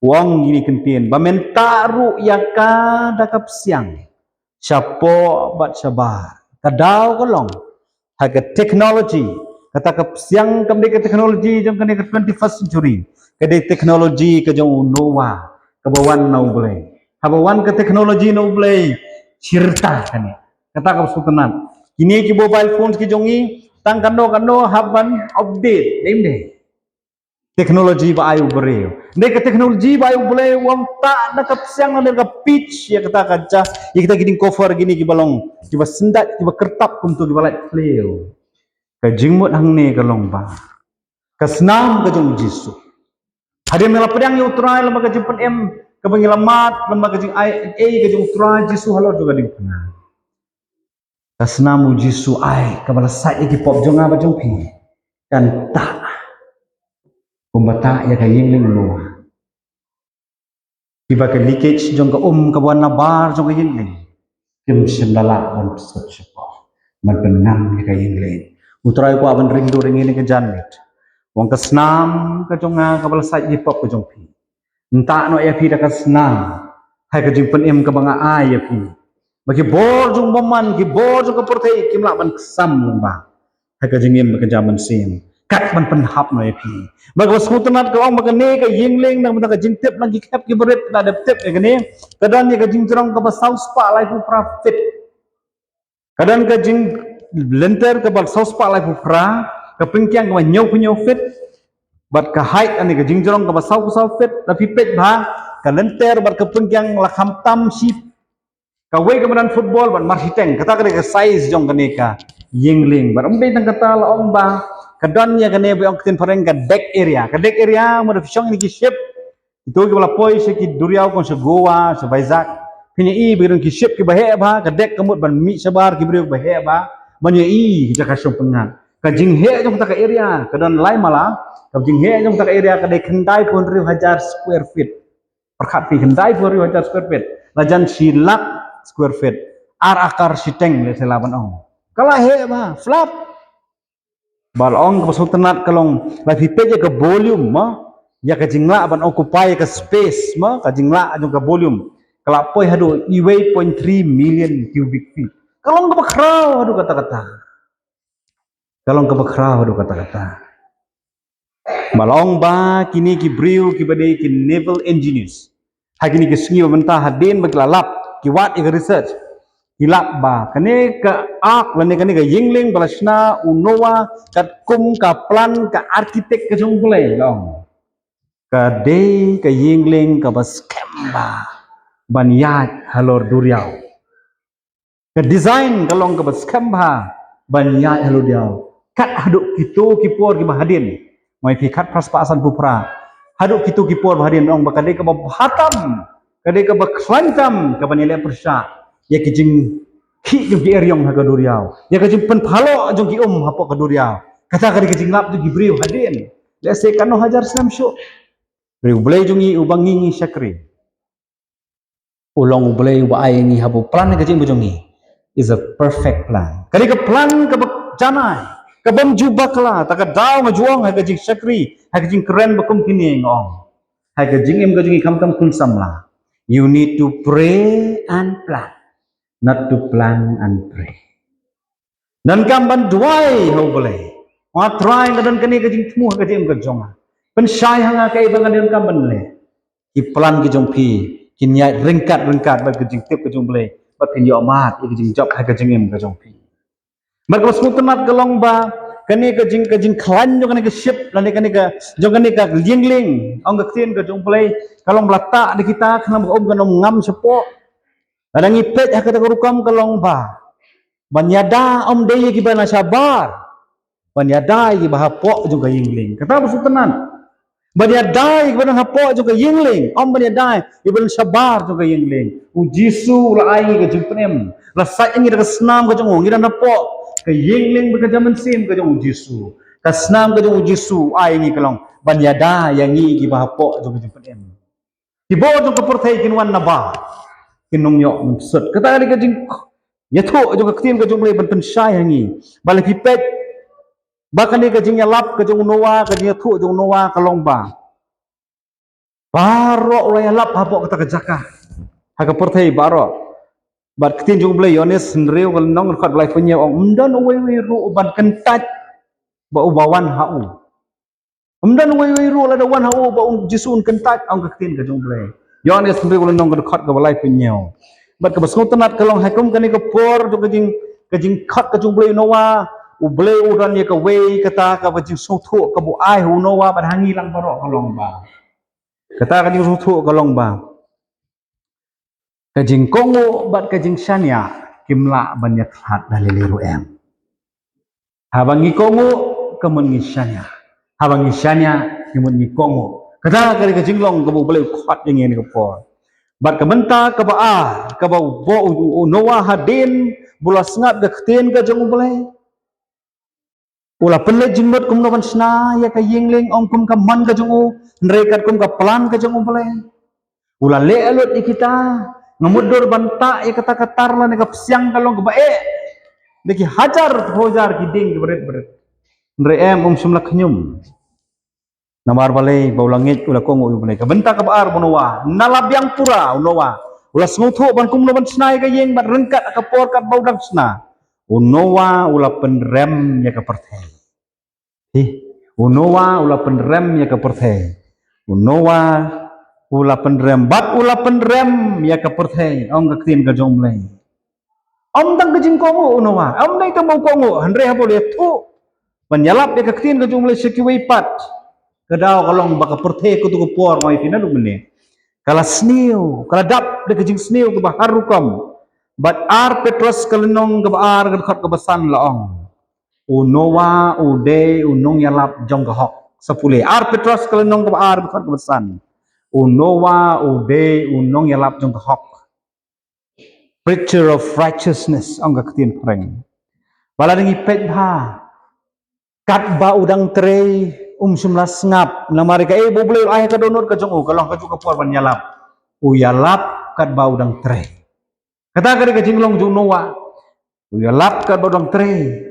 U ong kine ki ktien, ba mynta ruh ïa ka da ka psiang shapoh bad shabar. Ka daw ka long ha ka technology, kata ka psiang kam dei ka technology jong kane ka twenty-first century. Ka dei technology ka jong u Noah kaba wan na U Blei. Haba wan ka technology na U Blei, shirta kane. Kata kaba sngewtynnat. Kine ki mobile phones ki jong ngi, tang kano kano hap ban update, dei ym dei? Technology ba ai u briew. Dei ka technology ba ai U Blei, u ong tah na ka psiang, na ka pitch, ïa kata ka ja, ïa kita ki ding cover kine kiba long, kiba syndat, kiba kyrtap kumto, kiba lait khliew. Ka jingmut hangne ka long ba ka snam ka jong U Jisu. Hadien ngi la pdiang ïa U Trai lem bad ka jingpynim kaba ngi la mad, lem bad ka jingai ei ka jong U Trai Jisu halor jong ka diengphna. Ka snam U Jisu ai kaba la sait ïa ki pop jong nga bad jong phi kan tah kumba tah ïa ka ïing lieng Noah. Kiba ka leakage jong ka um kaba wan na bar jong ka ïing lieng kim shym la lah ban sot shapoh ban pynngam ïa ka ïing lieng. U Trai u kwah ban ring dur ïa ngi ha kane ka janmiet. U ong ka snam ka jong nga kaba la sait ïa ki pop ka jong phi, ngi tah noh ïa phi da ka snam ha ka jingpynim kaba nga ai ïa phi. Ba ki bor jong u bymman, ki bor jong ka pyrthei kim lah ban ksam lyngba ha ka jingim ba kynja mynsiem. Kat ban pynhap noh ïa phi. Bad kaba sngewtynnat ka ong ba kane ka ïing lieng, na ka bynta ka jingtip, na ki khep kiba rit, la dep tip ïa kane, ka don ïa ka jingjrong kaba saw spah laiphew phra feet. Ka don ka jinglynter kaba saw spah laiphew phra, ka pynkiang kaba hynñiewphew hynñiew feet, bad ka height, lane ka jingjrong kaba sawphew saw feet. Lada phi peit bha, ka lynter bad ka pynkiang la khamtam shi kawei ka madan football bad mar shiteng. Kata ka dei ka size jong kane ka ïing lieng. Bad ym dei tang kata, la ong ba ka don ïa kane ba ong ka ktien phareng ka deck area. Ka deck area, mut lada phi shong ïa ki ship, kito kiba la poi sha ki duriaw, kum sha Goa, sha Vizag, phin ïohi ba ki don ki ship kiba heh bha, ka deck ka mut ban mih shabar ki briew kiba heh bha ban ïohi ki jaka shong pyngngad. Ka jingheh jong kata ka area ka don lai mala. Ka jingheh jong kata ka area ka dei khyndaiphew hynriew hajar square feet. Pyrkhat phi, khyndaiphew hynriew hajar square feet, la jan shi lak square feet. Ar akar shiteng, lehse lah ban ong. Ka la heh bha, flat. Ba la ong kaba sngewtynnat ka long, lada phi peit ïa ka volume, ma, ïa ka jinglah ban occupy ïa ka space, ma, ka jinglah jong ka volume, ka la poi haduh uwei point three million cubic feet. Ka long kaba khraw haduh katta katta. Ka long kaba khraw haduh katta katta. Ba la ong ba kine ki briew kiba dei ki naval engineers, ha kine ki sngi ba mynta, hadien ba ki la lap, ki wad ïa ka research, ki lap ba kane ka ark lane kane ka ïing lieng ba la shna u Noah katkum ka plan ka architect ka jong U Blei, la ong. Ka dei ka ïing lieng kaba skhem bha ban ïaid halor duriaw. Ka design ka long kaba skhem bha ban ïaid halor duriaw. Kat haduh kito ki por kiba hadien. Mai phi khat phra spah san phew phra. Haduh kito ki por ba hadien ong ba ka dei kaba bha tam, ka dei kaba khlaiñ tam kaban ïaleh pyrshah ïa ka jingkhih jong ki eriong ha ka duriaw, ïa ka jingpynphalok jong ki um hapoh ka duriaw. Kata ka dei ka jinglap jong ki briew hadien. Lehse katno hajar snem shuh. Hynrei U Blei jong ngi uba ngi ngi shakri, u long U Blei uba ai ngi haba u plan ka jingim jong ngi is a perfect plan. Ka dei ka plan kaba janai, kabym ju bakla. Ta ka daw nga ju ong ha ka jingshakri, ha ka jingkren ba kum kine nga ong, ha ka jingim ka jong ngi khamtam khun samla, you need to pray and plan, not to plan and pray. Donkam ban duwai ha U Blei. Nga Trai, nga don kane ka jingthmu ha ka jingim ka jong nga. Pynshai ha nga kaei ba nga donkam ban leh. Ki plan ki jong phi kin ïaid ryngkat ryngkat bad ka jingtip ka jong U Blei, bad phin ïoh mad ïa ka jingjop ha ka jingim ka jong phi. Bad kaba sngewtynnat ka long ba kane ka jing, ka jingkhlaiñ jong kane ka ship lane kane ka, jong kane ka ïing lieng, ong ka ktien ka jong U Blei, ka long ba la tah da kita khnang ba ka um kan ym ngam shapoh. Lada ngi peit ha kata ka rukom ka long ba ban ïada ym dei ïa kiba na shabar, ban ïada ïa kiba hapoh jong ka ïing lieng. Kata ba sngewtynnat. Ban ïada ïa kiba don hapoh jong ka ïing lieng, ym ban ïada ïa kiba don shabar jong ka ïing lieng. U Jisu u la ai ngi ka jingpynim, la sait ngi da ka snam ka jong u, ngi don hapoh ka ïing lieng bad ka jaid mynsiem ka jong U Jisu. Ka snam ka jong U Jisu u ai ngi ka long ban ïada ïa ngi kiba hapoh jong ka jingpynim. Ki bor jong ka pyrthei kin wan na bar, kin ym ïoh mynsut. Kata ka dei ka jingïathuh jong ka ktien ka jong U Blei ban pynshai ha ngi. Ba lada phi peit ba kane ka jingïalap ka jong u Noah, ka jingïathuh jong u Noah ka long ba baroh u la ïalap hapoh kata ka jaka, ha ka pyrthei baroh. Bad ka ktien jong U Blei, Ïoannis hynriew ka lynnong ka dkhot ba laiphew hynñiew ong, ym don uwei uwei ruh uban kyntait ba uba wan ha u. Ym don uwei uwei ruh lada wan ha u ba U Jisu un kyntait, ong ka ktien ka jong U Blei. Ïoannis hynriew ka lynnong ka dkhot kaba laiphew hynñiew. Bad kaba sngewtynnat ka long ha kum kane ka por jong ka jing, ka jingkhot ka jong U Blei, u Noah, U Blei u don ïa kawei kata kaba jingsngewthuh kaba u ai ha u Noah bad ha ngi lang baroh ka long ba, kata ka jingsngewthuh ka long ba ka jingkohnguh bad ka jingshaniah kim lah ban ïakhlad da lei lei ruh em. Haba ngi kohnguh, ka mut ngi shaniah. Haba ngi shaniah, ka mut ngi kohnguh. Kata ka dei ka jinglong kaba U Blei u khot ïa ngi ha kane ka por. Bad ka bynta kaba ar, kaba u, u, u Noah hadien ba u la sngap ka ktien ka jong U Blei, u la pynleit jingmut kumno ban shna ïa ka ïing lieng, ong kum ka mon ka jong u, hynrei katkum ka plan ka jong U Blei. U la leh lut ïa kita, nga mutdur ban tah ïa kata ka tar lane ka psiang ka long kaba eh da ki hajar hajar ki dieng kiba rit ba rit. Hynrei em, um shym la khñium. Namar balei? Ba u la ngeit, u la kohnguh ïa U Blei. Ka bynta kaba ar ba u Noah, na la biang pura u Noah, u la sngewthuh ban kumno ban shna ïa ka ïing bad ryngkat ha ka por katba u dang shna, u Noah u la pynrem ïa ka pyrthei. Hi, u Noah u la pynrem ïa ka pyrthei. U Noah u la pynrem, bad u la pynrem ïa ka pyrthei, ong ka ktien ka jong U Blei. Ym tang ka jingkohnguh u Noah, ym dei tang ba u kohnguh, hynrei haba u la ïathuh ban ïalap ïa ka ktien ka jong U Blei sha kiwei pat, ka daw ka long ba ka pyrthei kato ka por, nga ong ïa phi naduh mynne, ka la sniew, ka la dap da ka jingsniew kaba har rukom. Bad Ar Petros ka lynnong kaba ar ka dkhot kaba san la ong, u Noah u dei u nongïalap jong ka hok. Sa pule, Ar Petros ka lynnong kaba ar ka dkhot kaba san, u Noah u dei u nongïalap jong ka hok. Preacher of righteousness, ong ka ktien phareng. Ba lada ngi peit bha, katba u dang trei, um shym la sngap. Namar ïa kaei ba U Blei u ai ha ka dohnud ka jong u, ka long kajuh ka por ban ïalap. U ïalap katba u dang trei. Kata ka dei ka jinglong jong u Noah. U ïalap katba u dang trei.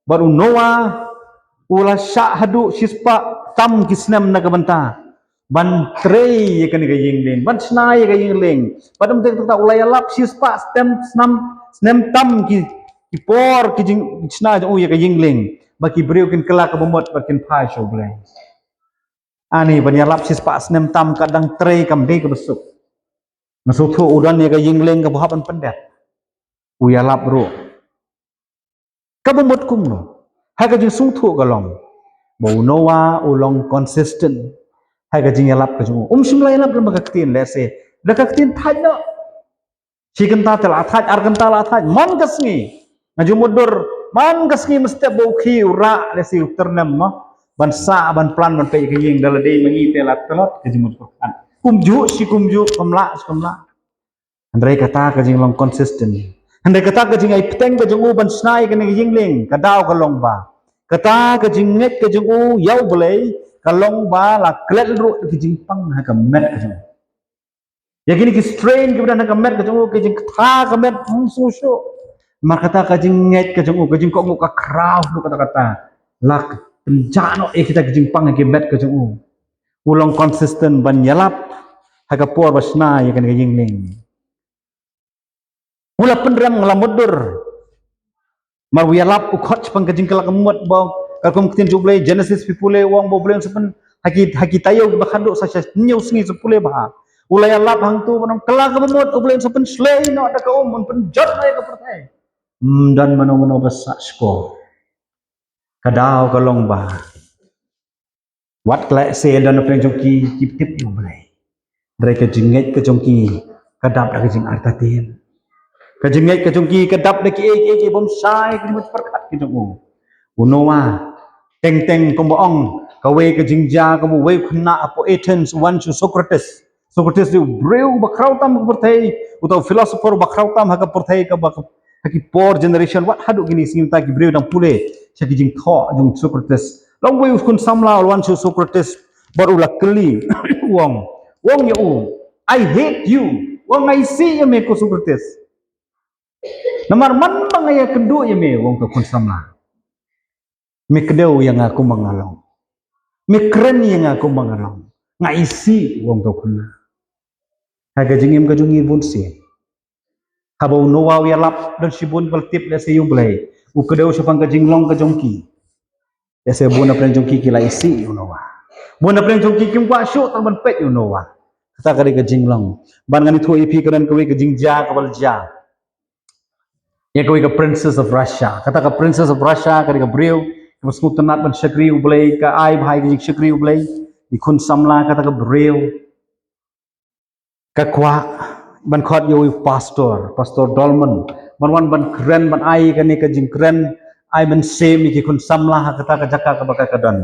Bad u Noah u la shah haduh shispah tam ki snem na ka bynta ban trei ïa kane ka ïing lieng, ban shna ïa ka ïing lieng. Bad ym dei tang kata, u la ïalap shispah snem, snem, snem tam ki, ki por, ki jing, ki shna jong u ïa ka ïing lieng, ba ki briew kin kylla kaba mut bad kin phai sha U Blei. Ani, ban ïalap shispah snem tam ka dang trei kam dei kaba suk. Nga sngewthuh u don ïa ka ïing lieng kaba hap ban pyndet. U ïalap ruh. Kaba mut kumno? Ha ka jingsngewthuh ka long ba u Noah u long consistent. Ha ka jingïalap ka jong u. Um shym la ïalap lem bad ka ktien, lehse da ka ktien thait noh. Shi kynta te la thait, ar kynta la thait. Man ka sngi, nga ju mutdur, man ka sngi mynstep ba u khie u rah, lehse u tyrnem mo, ban sah, ban plan, ban peit ka ïing, da la dei ma ngi te la tlot ka jingmut pyrkhat. Kumjuh shi kumjuh, kumlah shi kumlah. Hynrei kata ka jinglong consistent, hynrei kata ka jingai bteng ka jong u ban shna ïa kane ka ïing lieng, ka daw ka long ba kata ka jingngeit ka jong u ïa U Blei ka long ba la klet ruh ka jingpang ha ka met ka jong u. Ïa kine ki strain kiba don ha ka met ka jong u, ka jingkta ka met, hmm, sngewsih. Namar kata ka jingngeit ka jong u, ka jingkohnguh ka khraw ruh kata kata, la pynjah noh ïa kita ki jingpang ha ki met ka jong u. U long consistent ban ïalap ha ka por ba shna ïa kane ka ïing lieng. U la pynrem, nga la mutdur. Namar u ïalap, u khot shaphang ka jingkylla ka mut ba, katkum ka ktien jong U Blei, Genesis phi pule, u ong ba U Blei un sa pyn, ha ki, ha ki taïew kiba khadduh sa sha hynñiew sngi, sa pule bha. U la ïalap hangto ban ong, kylla ka mut, U Blei un sa pynshlei noh da ka um, un pynjot noh ïa ka pyrthei. Ym don mano mano ba sah shkor. Ka daw ka long ba wat lehse don na pdeng jong ki ki tip ïa U Blei, hynrei ka jingngeit ka jong ki ka dap da ka jingartatien. Ka jingngeit ka jong ki ka dap da kiei kiei ki bym shai, ka jingmut pyrkhat ka jong u. U Noah, teng teng kumba ong, kawei ka jingjia kaba uwei u khynnah hapoh Athens u wan sha u Socrates. Socrates dei u briew ba khraw tam ha ka pyrthei, uta u philosopher ba khraw tam ha ka pyrthei, kaba ha ki por generation wat haduh kine ki sngi mynta ki briew dang pule sha ki jingthoh jong u Socrates. La uwei u khun samla u la wan sha u Socrates bad u la kylli, u ong, u ong ïa u, "I hate you." U ong, "Nga isih ïa me ko Socrates. Namar man ba nga ïakynduh ïa me," u ong, "ko khun samla, me kdew ïa nga kumba nga long. Me kren ïa nga kumba nga long. Nga isih," u ong, "ko khun." Ha ka jingim ka jong ngi bun sien, haba u Noah u ïalap, don shibun ba la tip lehse ïa U Blei, u kdew shaphang ka jinglong ka jong ki. Lehse bun na pdeng jong ki ki la isih ïa u Noah. Bun na pdeng jong ki kim kwah shuh tang ban peit ïa u Noah. Kata ka dei ka jinglong. Ban ngan ïathuh ïa phi, ka don kawei ka jingjia kaba la jia ïa kawei ka Princess of Russia. Kata ka Princess of Russia ka dei ka briew kaba sngewtynnat ban shakri U Blei, ka ai bha ïa ka jingshakri U Blei. I khun samla kata ka briew ka kwah ban khot ïa u pastor, Pastor Dolman, ban wan ban kren, ban ai kane ka jingkren, ai mynsiem ïa ki khun samla ha kata ka jaka kaba ka, ka don.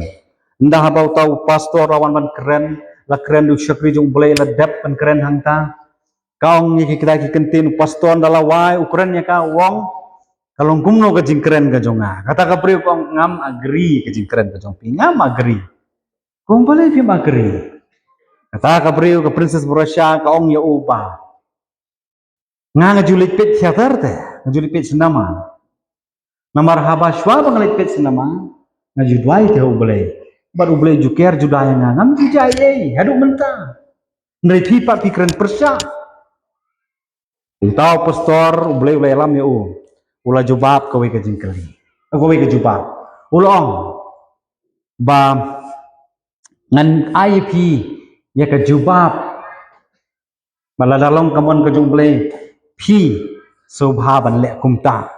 Ynda haba uta u pastor la wan ban kren, la kren da u shakri jong U Blei, la dep ban kren hangta. Ka ong ïa ki, kita ki kyntien, u pastor ynda la wai, u kren ïa ka, u ong, "Ka long kumno ka jingkren ka jong nga?" Kata ka briew ka ong, "Ngam agree ka jingkren ka jong phi, ngam agree." Ka ong, "Balei phim agree?" Kata ka briew, ka Princess of Russia, ka ong ïa u ba, "Nga, nga ju leit peit theater te, nga ju leit peit cinema. Namar haba shuwa ba nga leit peit cinema, nga ju duwai te ha U Blei. Bad U Blei ju ker juda ïa nga, ngam ju jia ei ei haduh mynta. Hynrei phi pat phi kren pyrshah." Uta u pastor, U Blei u la ïalam ïa u. U la jubab kawei ka jingkylli, kawei ka jubab. U la ong ba, "Ngan ai ïa phi ïa ka jubab. Ba lada long ka mon ka jong U Blei, phi sngewbha ban leh kumta."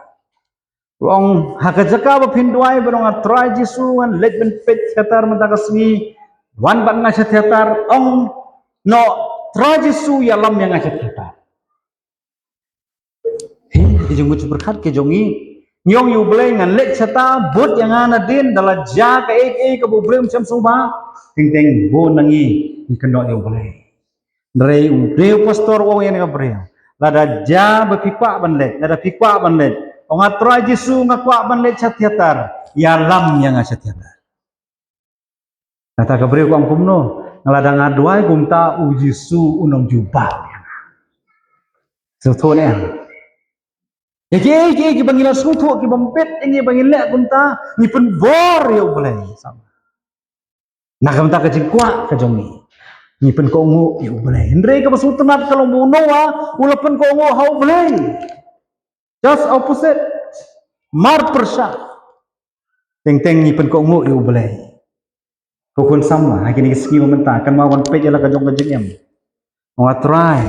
U ong, "Ha ka jaka ba phin duwai ban ong, 'A Trai Jisu, ngan leit ban peit theater mynta ka sngi,' wan bad nga sha theater, ong noh, 'Trai Jisu, ïalam ïa nga sha theater.'" Hi, ki jingmut pyrkhat ki jong ngi. Ngi ong ïa U Blei, "Ngan leit shata, bud ïa nga nadien, da la jia kaei kaei kaba U Blei um shym sngewbha." Teng teng bun na ngi ngi kynnoh ïa U Blei. Hynrei u briew pastor u ong ïa kane ka briew, "Lada jia ba phi kwah ban leit, lada phi kwah ban leit, ong, 'A Trai Jisu, nga kwah ban leit sha theater, ïalam ïa nga sha theater.'" Kata ka briew ka ong, "Kumno? Nga lada nga duwai kumta, U Jisu un ym jubab ïa nga." Sngewthuh ne em? Ïa kiei kiei kiba ngi la sngewthuh, kiba ym bit ïa ngi ba ngin leh kumta, ngi pynbor ïa U Blei. Na ka bynta ka jingkwah ka jong ngi, ngi pynkohnguh ïa U Blei. Hynrei kaba sngewtynnat ka long ba u Noah u la pynkohnguh ha U Blei. Just opposite. Mar pyrshah. Teng teng ngi pynkohnguh ïa U Blei. Ko khun samla, ha kine ki sngi ba mynta, kynmaw ban peit ïa la ka jong ka jingim. Ong, "A Trai,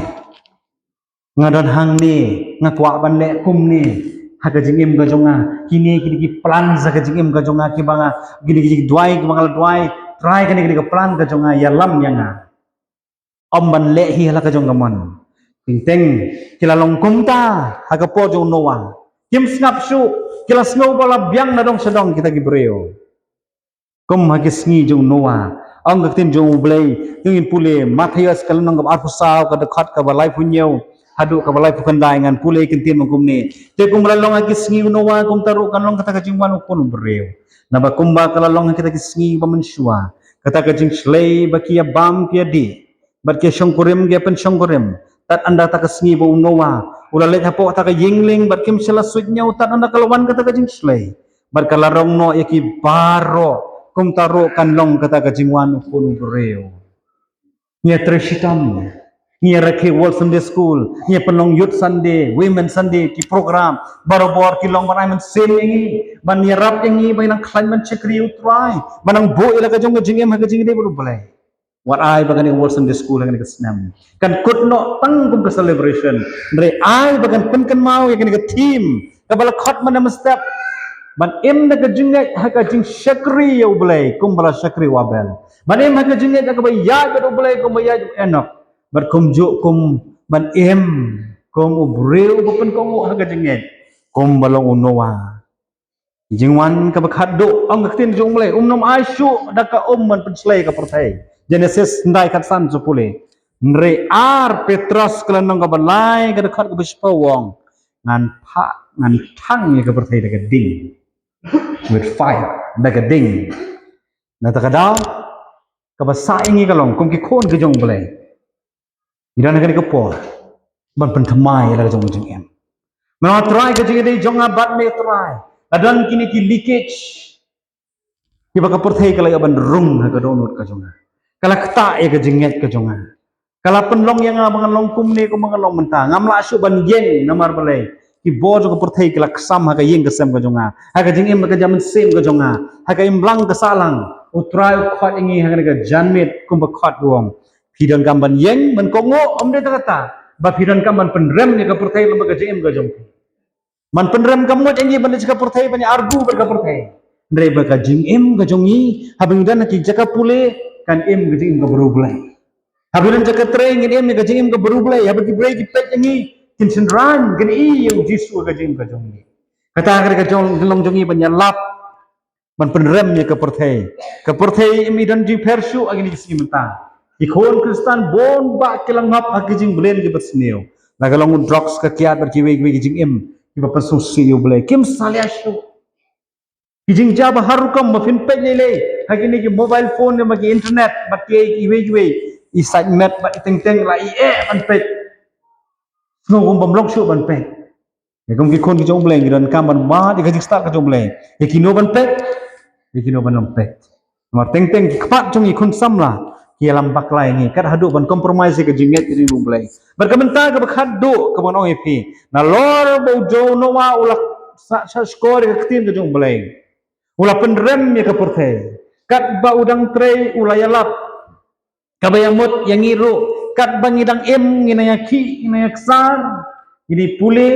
nga don hangne, nga kwah ban leh kumne ha ka jingim ka jong nga. Kine, kine ki plan ha ka jingim ka jong nga, kiba nga, kine ki jingduwai kiba nga la duwai, Trai, kane ka dei ka plan ka jong nga, ïalam ïa nga. Ym ban leh hi ha la ka jong ka mon. Teng teng ki la long kumta ha ka por jong u Noah. Kim sngap shuh, ki la sngew ba la biang na dong sha dong kita ki briew. Kum ha ki sngi jong u Noah, ong ka ktien jong U Blei, ngin pule Mathaios ka lynnong kaba arphew saw, ka dkhot kaba laiphew hynñiew haduh kaba laiphew khyndai, ngan pule ka ktien ba kumne: Te kumba la long ha ki sngi u Noah, kumta ruh kan long kata ka jingwan u Khun u briew. Naba kumba ka la long ha kita ki sngi ba mynshuwa, kata ka jingshlei ba ki ïa bam ki ïa dih, bad ki ïa shongkurim ki ïa pynshongkurim, tad ynda ta ka sngi ba u Noah u la leit hapoh ta ka ïing lieng, bad kim shym la suidñiew tad ynda ka la wan kata ka jingshlei, bad ka la rong noh ïa ki baroh, kumta ruh kan long kata ka jingwan u Khun u briew. Ngi ïa trei shitom, ngi ïa rakhe World Sunday School, ngi ïa pynlong Youth Sunday, Women Sunday, ki program barabor ki long ban ai mynsiem ïa ngi, ban ïarap ïa ngi ba ngin nang khlaiñ ban shakri ïa u Trai, ban nang buh ïa la ka jong ka jingim ha ka jingïadei bad U Blei. Wat ai ba kane ka World Sunday School ha kane ka snem kan kut noh tang kum ka celebration, hynrei ai ba kan pynkynmaw ïa kane ka theme kaba la khot mynne mynstep, ban im da ka jingngeit ha ka jingshakri ïa U Blei kumba la shakri u Abel, ban im ha ka jingngeit ha kaba ïaid bad U Blei kumba ïaid u Enok, bad kumjuh kum ban im kum u briew ba pynkohnguh ha ka jingngeit kumba long u Noah. Jingwan kaba khatduh, ong ka ktien jong U Blei, um nym ai shuh da ka um ban pynshlei ka pyrthei. Genesis khyndai khatsan, sa pule. Hynrei ar Petros ka lynnong kaba lai, ka dkhot kaba shiphew, ong: Ngan phah, ngan thang ïa ka pyrthei da ka ding. With fire, da ka ding. Na kata ka daw, kaba sah ïa ngi ka long kum ki khun ki jong U Blei, ngi don ha kane ka por ban pynthymmai ïa la ka jong ka jingim. Mynta Trai, ka jingïadei jong nga bad me Trai, ka don kine ki leakage kiba ka pyrthei ka la ïoh ban rung ha ka dohnud ka jong nga. Ka la ktah ïa ka jingngeit ka jong nga. Ka la pynlong ïa nga ba ngan long kumne kumba ngan long mynta. Ngam lah shuh ban ïeng namar balei? Ki bor jong ka pyrthei ki la ksam ha ka ïing ka sem ka jong nga, ha ka jingim ka jingmynsiem ka jong nga, ha ka imlang ka sahlang. U Trai u khot ïa ngi ha kane ka janmiet kumba khot u ong: Phi donkam ban ïeng, ban kohnguh, ym dei tang kata, ba phi donkam ban pynrem ïa ka pyrthei lem bad ka jingim ka jong phi. Ban pynrem kam mut ïa ngi ban leit sha ka pyrthei ban ïa argu bad ka pyrthei. Hynrei ba ka jingim ka jong ngi, haba ngi don ha ki jaka pule, kan im ka jingim kaba riewblei. Haba ngi don jaka trei, ngin im ïa ka jingim kaba riewblei. Haba ki briew ki peit ïa ngi, kin shynrang, kin ïohi ïa U Jisu ha ka jingim ka jong ngi. Kata ka dei ka jong, ka long jong ngi ban ïalap, ban pynrem ïa ka pyrthei. Ka pyrthei ym don jingpher shuh ha kine ki sngi mynta. Ki khun Khristan bun bah ki la ngop ha ki jingblei kiba sniew, la ka long u drugs, ka kiad bad kiwei kiwei ki jingim kiba pynsngewsih ïa U Blei. Kim salia shuh. Ki jingjia ba har rukom ba phin peit lei lei ha kine ki mobile phone ne ma ki internet bad kiwei kiwei, i sait met bad i teng teng la i eh ban peit. Sngew kum bym long shuh ban peit. Ïa kum ki khun ki jong U Blei, ngi donkam ban wad ïa ka jingstad ka jong U Blei. Ïa kino ban peit, ïa kino ban ym peit. Namar teng teng ki khmat jong ngi khun samla ki ïalam bakla ïa ngi, kat haduh ban compromise ïa ka jingngeit ka jong U Blei. Bad ka mynta kaba khatduh kaba ngan ong ïa phi, nalor ba u Noah u la sah, sah shkor ïa ka ktien ka jong U Blei, u la pynrem ïa ka pyrthei. Katba u dang trei u la ïalap kaba ïamut ïa ngi ruh, katba ngi dang im, ngi nang ïakhih, ngi nang ïaksar, ngi pule,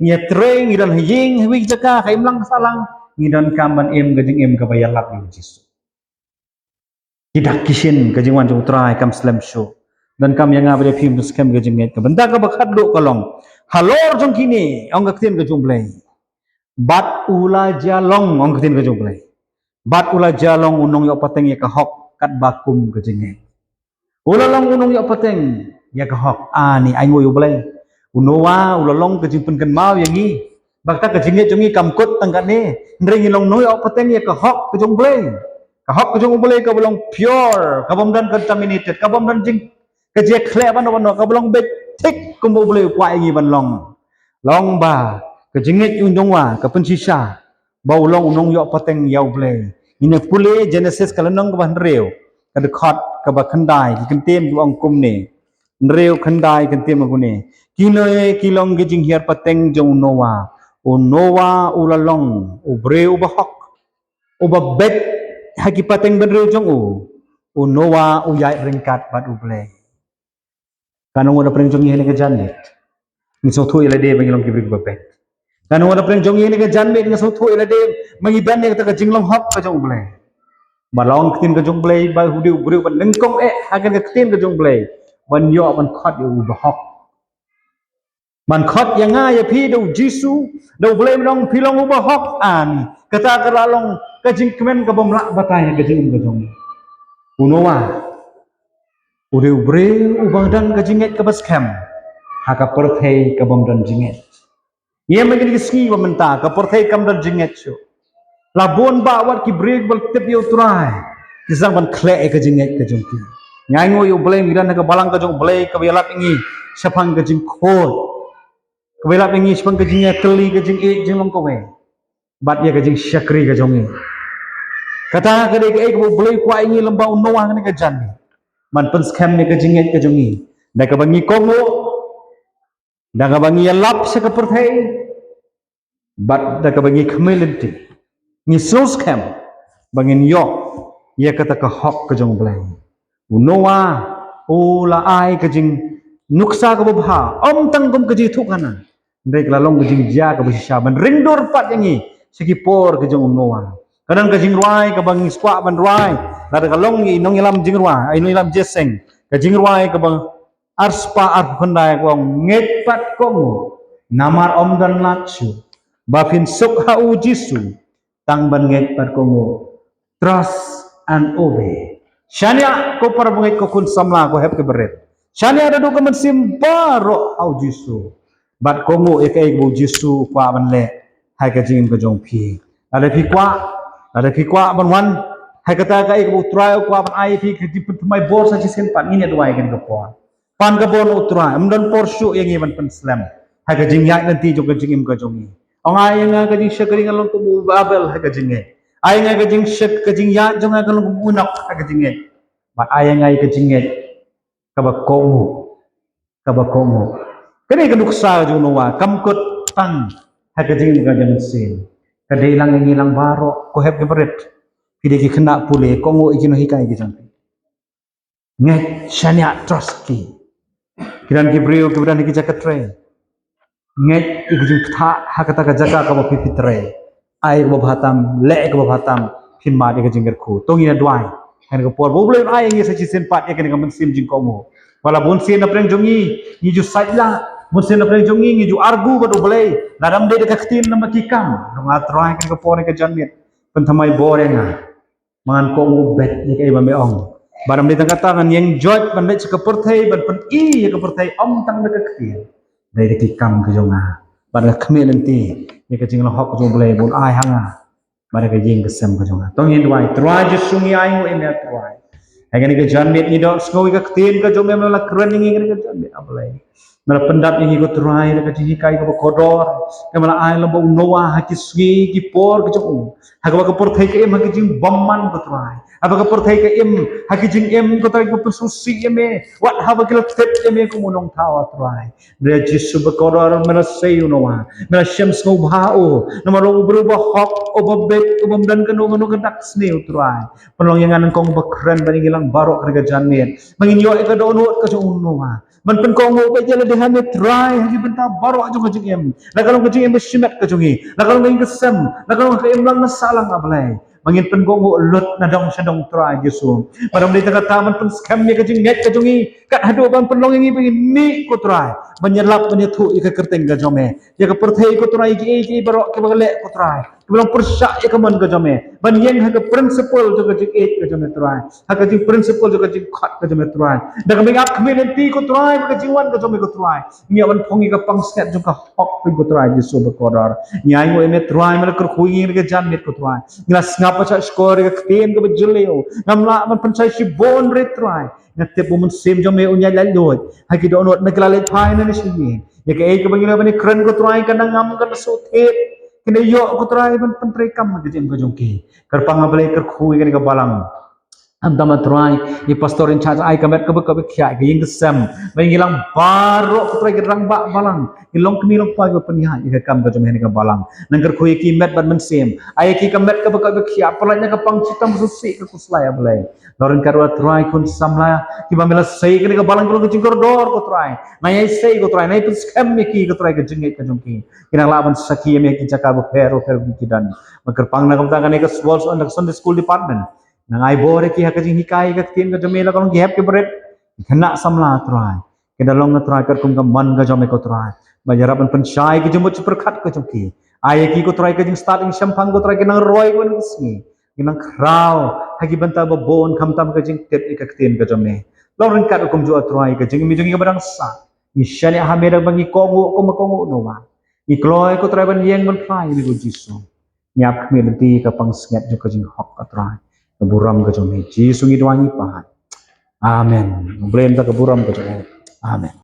ngi ïatrei, ngi don ha ïing, ha kiwei ki jaka, ha imlang sahlang, ngi donkam ban im ka jingim kaba ïalap ïa U Jisu. Ki dak ki shin, ka jingwan jong U Trai kam slem shuh. Donkam ïa nga bad ïa phi ban skhem ka jingngeit. Ka bynta kaba khatduh ka long, halor jong kine, ong ka ktien ka jong U Blei, bad u la jia long, ong ka ktien ka jong U Blei, bad u la jia long u nongïoh pateng ïa ka hok katba kum ka jingngeit. U la long u nongïoh pateng ïa ka hok. Ani, ainguh ïa U Blei. U Noah u la long ka jingpynkynmaw ïa ngi ba kata ka jingngeit jong ngi kam kut tang katne, hynrei ngi long nongïoh pateng ïa ka hok ka jong U Blei. Ka hok ka jong U Blei kaba long pure, kaba ym don contaminated, kaba ym don jing, ka jingkhleh bano bano, kaba long beit thik kumba U Blei u kwah ïa ngi ban long. Long ba ka jingngeit u Noah ka pynshisha ba u long u nongïoh pateng ïa U Blei. Ngin ïa pule Genesis ka lynnong kaba hynriew, ka dkhot kaba khyndai, ki kyntien ki ong kumne. Hynriew khyndai, kyntien kumne: Kine ki long ki jinghiar pateng jong u Noah. U Noah u la long u briew uba hok, uba beit ha ki pateng bynriew jong u. U Noah u ïaid ryngkat bad U Blei. Katno ngut na pdeng jong ngi ha kane ka janmiet ngi sngewthuh ïa lade ba ngi long ki briew kiba beit? Katno ngut na pdeng jong ngi ha kane ka janmiet ngi sngewthuh ïa lade ba ngi don ïa kata ka jinglong hok ka jong U Blei? Ba long ktien ka jong Blei ba u dei u briew ban nyngkong eh ha ka ktien ka jong Blei ban ïoh ban khot ïa u bahok. Ban khot ïa nga ïa phi da u Jisu, da u Blei, ban ong phi long u bahok, ani. Kata ka la long ka jingkmen ka bym lah batai ha ka jingim ka jong u Noah. U dei u briew u ba don ka jingngeit ka ba skhem ha ka pyrthei ka bym don jingngeit. Ïa ma kine ki sngi ba mynta ka pyrthei kam don jingngeit shuh. La bun bah wat ki briew ba la tip ïa u Trai, ki sdang ban khleh ïa ka jingngeit ka jong ki. Nga ainguh ïa u Blei, ngi don ha ka balang ka jong u Blei ka ba ïalap ïa ngi shaphang ka jingkhuid, ka ba ïalap ïa ngi shaphang ka jingïatylli, ka jingïeit jinglong kawei bad ïa ka jingshakri ka jong ngi. Kata ka dei kaei kaba u Blei u kwah ïa ngi lem bad u Noah ha kane ka janmiet, ban pynskhem ïa ka jingngeit ka jong ngi da kaba ngi kohnguh, da kaba ngi ïalap sha ka pyrthei, bad da kaba ngi khmih lynti, ngi sngewskhem ba ngin ïoh ïa kata ka hok ka jong u Blei. U Noah u la ai ka jingnuksa kaba bha, ym tang kum ka jingïathuhkhana, hynrei ka la long ka jingjia kaba shisha ban ring dur pat ïa ngi sha ki por ka jong u Noah. Ka don ka jingrwai kaba ngi kwah ban rwai, lada ka long ïa i nongïalam jingrwai, i nongïalam jingïaseng, ka jingrwai kaba arspah arphew khyndai ka ong, ngeit bad kohnguh, namar ym don lad shuh ba phin suk ha u Jisu, tang ban ngeit bad kohnguh. Trust and obey. Shaniah ko para bangeit, ko khun samla, ko hep ki barit. Shaniah naduh ka mynsiem baroh ha u Jisu bad kohnguh ïa kaei kaba u Jisu u kwah ban leh ha ka jingim ka jong phi. Lada phi kwah, lada phi kwah ban wan ha kata kaei kaba u Trai u kwah ban ai ïa phi, ka jingpynthymmai bor sa shisien pat, ngin ïa duwai ha kane ka por. Pan ka bor na u Trai, ym don por shuh ïa ngi ban pynslem ha ka jingïaid lynti jong ka jingim ka jong ngi. Ong ai ïa nga ka jingshakri, ngan long kum u Abel ha ka jingngeit. Ai ïa nga ka jingshak, ka jingïaid jong nga, ngan long kum u Enok ha ka jingngeit. Bad ai ïa nga ïa ka jingngeit kaba kohnguh, kaba kohnguh. Kane ka nuksa jong u Noah kam kut tang ha ka jingim ka jong u, ka dei lang ïa ngi lang baroh, ko hep ki barit. Phi dei ki khynnah pule, kohnguh ïa ki nonghikai ki jong phi. Ngeit, shaniah, trust ki. Ki don ki briew kiba don ha ki jaka trei. Ngeit ïa ka jingpyntha ha kata ka jaka kaba phi, phi trei. Ai kaba bha tam, leh kaba bha tam, phin mad ïa ka jingkyrkhu. To ngin ïa duwai ha kane ka por ba u Blei un ai ïa ngi sa shisien pat ïa kane ka mynsiem jingkohnguh. Ba la bun sien na pdeng jong ngi ngi ju saitlah, bun sien na pdeng jong ngi ngi ju argu bad u Blei, lada ym dei da ka ktien, lada ym da ki kam. Long, A Trai, ha kane ka por, ha kane ka janmiet, pynthymmai bor ïa nga. Ma ngan kohnguh beit ïa kaei ba me ong. Bad ym dei tang kata, ngan ïeng joit ban leit sha ka pyrthei ban pyni ïa ka pyrthei ym tang da ka ktien, dei da ki kam ka jong nga. Bad nga khmih lynti ïa ka jinglong hok ka jong u Blei ba un ai ha nga bad ha ka ïing ka sem ka jong nga. To ngin duwai. Trai Jisu, ngi ainguh ïa me Trai. Ha kane ka janmiet ngi dohsngew ïa ka ktien ka jong me, me la kren ïa ngi ha kane ka janmiet, A Blei. Me la pyndap ïa ngi, ko Trai, da ka jinghikai kaba kordor. Me la ai lem bad u Noah ha ki sngi ki por ka jong u, ha kaba ka pyrthei ka im ha ki jingbymman, ko Trai. Haba ka pyrthei ka im ha ki jingim, ko Trai, ka pynsngewsih ïa me, wat haba ki la tip ïa me kum u Nongthaw, A Trai. Hynrei Jisu ba kordor, me la sei ïa u Noah, me la shem sngewbha ïa u, namar u long u briew ba hok, uba beit, u bym don kano kano ka dak sniew, Trai. Pynlong ïa nga nyngkong ba kren bad ïa ngi lang baroh ha kane ka janmiet, ba ngin ïoh ïa ka dohnud ka jong u Noah ban pynkohnguh beit ïa lade ha me Trai ha ki bynta baroh jong ka jingim. La ka long ka jingim ba shimet ka jong ngi, la ka long ka ïing ka sem, la ka long ka imlang ka sahlang, A Blei, ba ngin pynkohnguh lut na dong sha dong, Trai Jisu. Bad ym dei tang kata, ban pynskhem ïa ka jingngeit ka jong ngi, kat haduh ban pynlong ïa ngi ba ngin mih, ko Trai, ban ïalap ban ïathuh ïa ka kyrteng ka jong me ïa ka pyrthei, ko Trai, ïa kiei kiei baroh kiba ka leh, ko Trai, kiba long pyrshah ïa ka mon ka jong me, ban ïeng ha ka principle jong ka jingïeit ka jong me, Trai, ha ka jing principle jong ka jingkhot ka jong me, Trai. Da kaba ngi ap khmih lynti, ko Trai, bad ka jingwan ka jong me, ko Trai, ngi ïoh ban phong ïa ka pansngiat jong ka hok phi, ko Trai Jisu ba kordor. Ngi ainguh ïa me Trai, me la kyrkhu ïa ngi ha kane ka janmiet, ko Trai. Ngi la sngap bad shahshkor ïa ka ktien kaba jylliew. Ngam lah ban pynshai shibun re, Trai. Nga tip ba u Mynsiem jong me un ïaid laitluid ha ki dohnud na ki la leit phai na ne sha ïing. Ïa kaei kaba ngi la ban ïakren, ko Trai, kan da ngam, kan da sngewthied, kin da ïoh, ko Trai, ban pyntreikam ha ka jingim ka jong ki. Kyrpang, A Blei, kyrkhu ïa kane ka balang. Khamtam, A Trai, ïa i pastor in charge, ai ka met kaba, kaba khiah, ka ïing ka sem, ba ngi lang baroh, ko Trai, ki rangbah balang, ki longkmie longkpa kiba pynïaid ïa ka kam ka jong me ha kane ka balang. Nang kyrkhu ïa ki met bad mynsiem, ai ïa ki ka met kaba, kaba khiah, pynlait na ka pang shitom, sngewsih ka khuslai, A Blei. Lor ryngkat ruh, A Trai, khun samla kiba me la sei ha kane ka balang, ka long ka jingkordor, ko Trai. Nang ïai sei, ko Trai, nang ïai pynskhem ïa ki, ko Trai, ka jingngeit ka jong ki, kin nang lah ban sakhi ïa me ha ki jaka bapher bapher ba ki don. Bad kyrpang, na ka bynta kane ka World Sunday School Department, Nang ai bor ïa ki ha ka jinghikai ka ktien ka jong me, la ka long ki hep ki barit, ki khynnah samla Trai. Ki da long Trai katkum ka mon ka jong me ko Trai. Ba ïarap ban pynshai ki jingmut jingpyrkhat ka jong ki. Ai ïa ki ko Trai ka jingstad jingshemphang ko Trai, ki nang roi wan ka sngi. Ki nang khraw ha ki bynta ba bun khamtam ka jingtip ïa ka ktien ka jong me. Long ryngkat kumjuh Trai ka jingim jong ngi kaba dang sah. Ngi shaniah ha me da ba ngi kohnguh kum ba kohnguh Noah. Ngi kloi ko Trai ban ïeng ban phai ïa me ko Jisu. Ngi ap khmih lynti ka pansngiat jong ka jinghok ko Trai. Ka burom ka jong me Jisu ngi duwai ngi pan. Amen. Blei mynta ka burom ka jong me. Amen.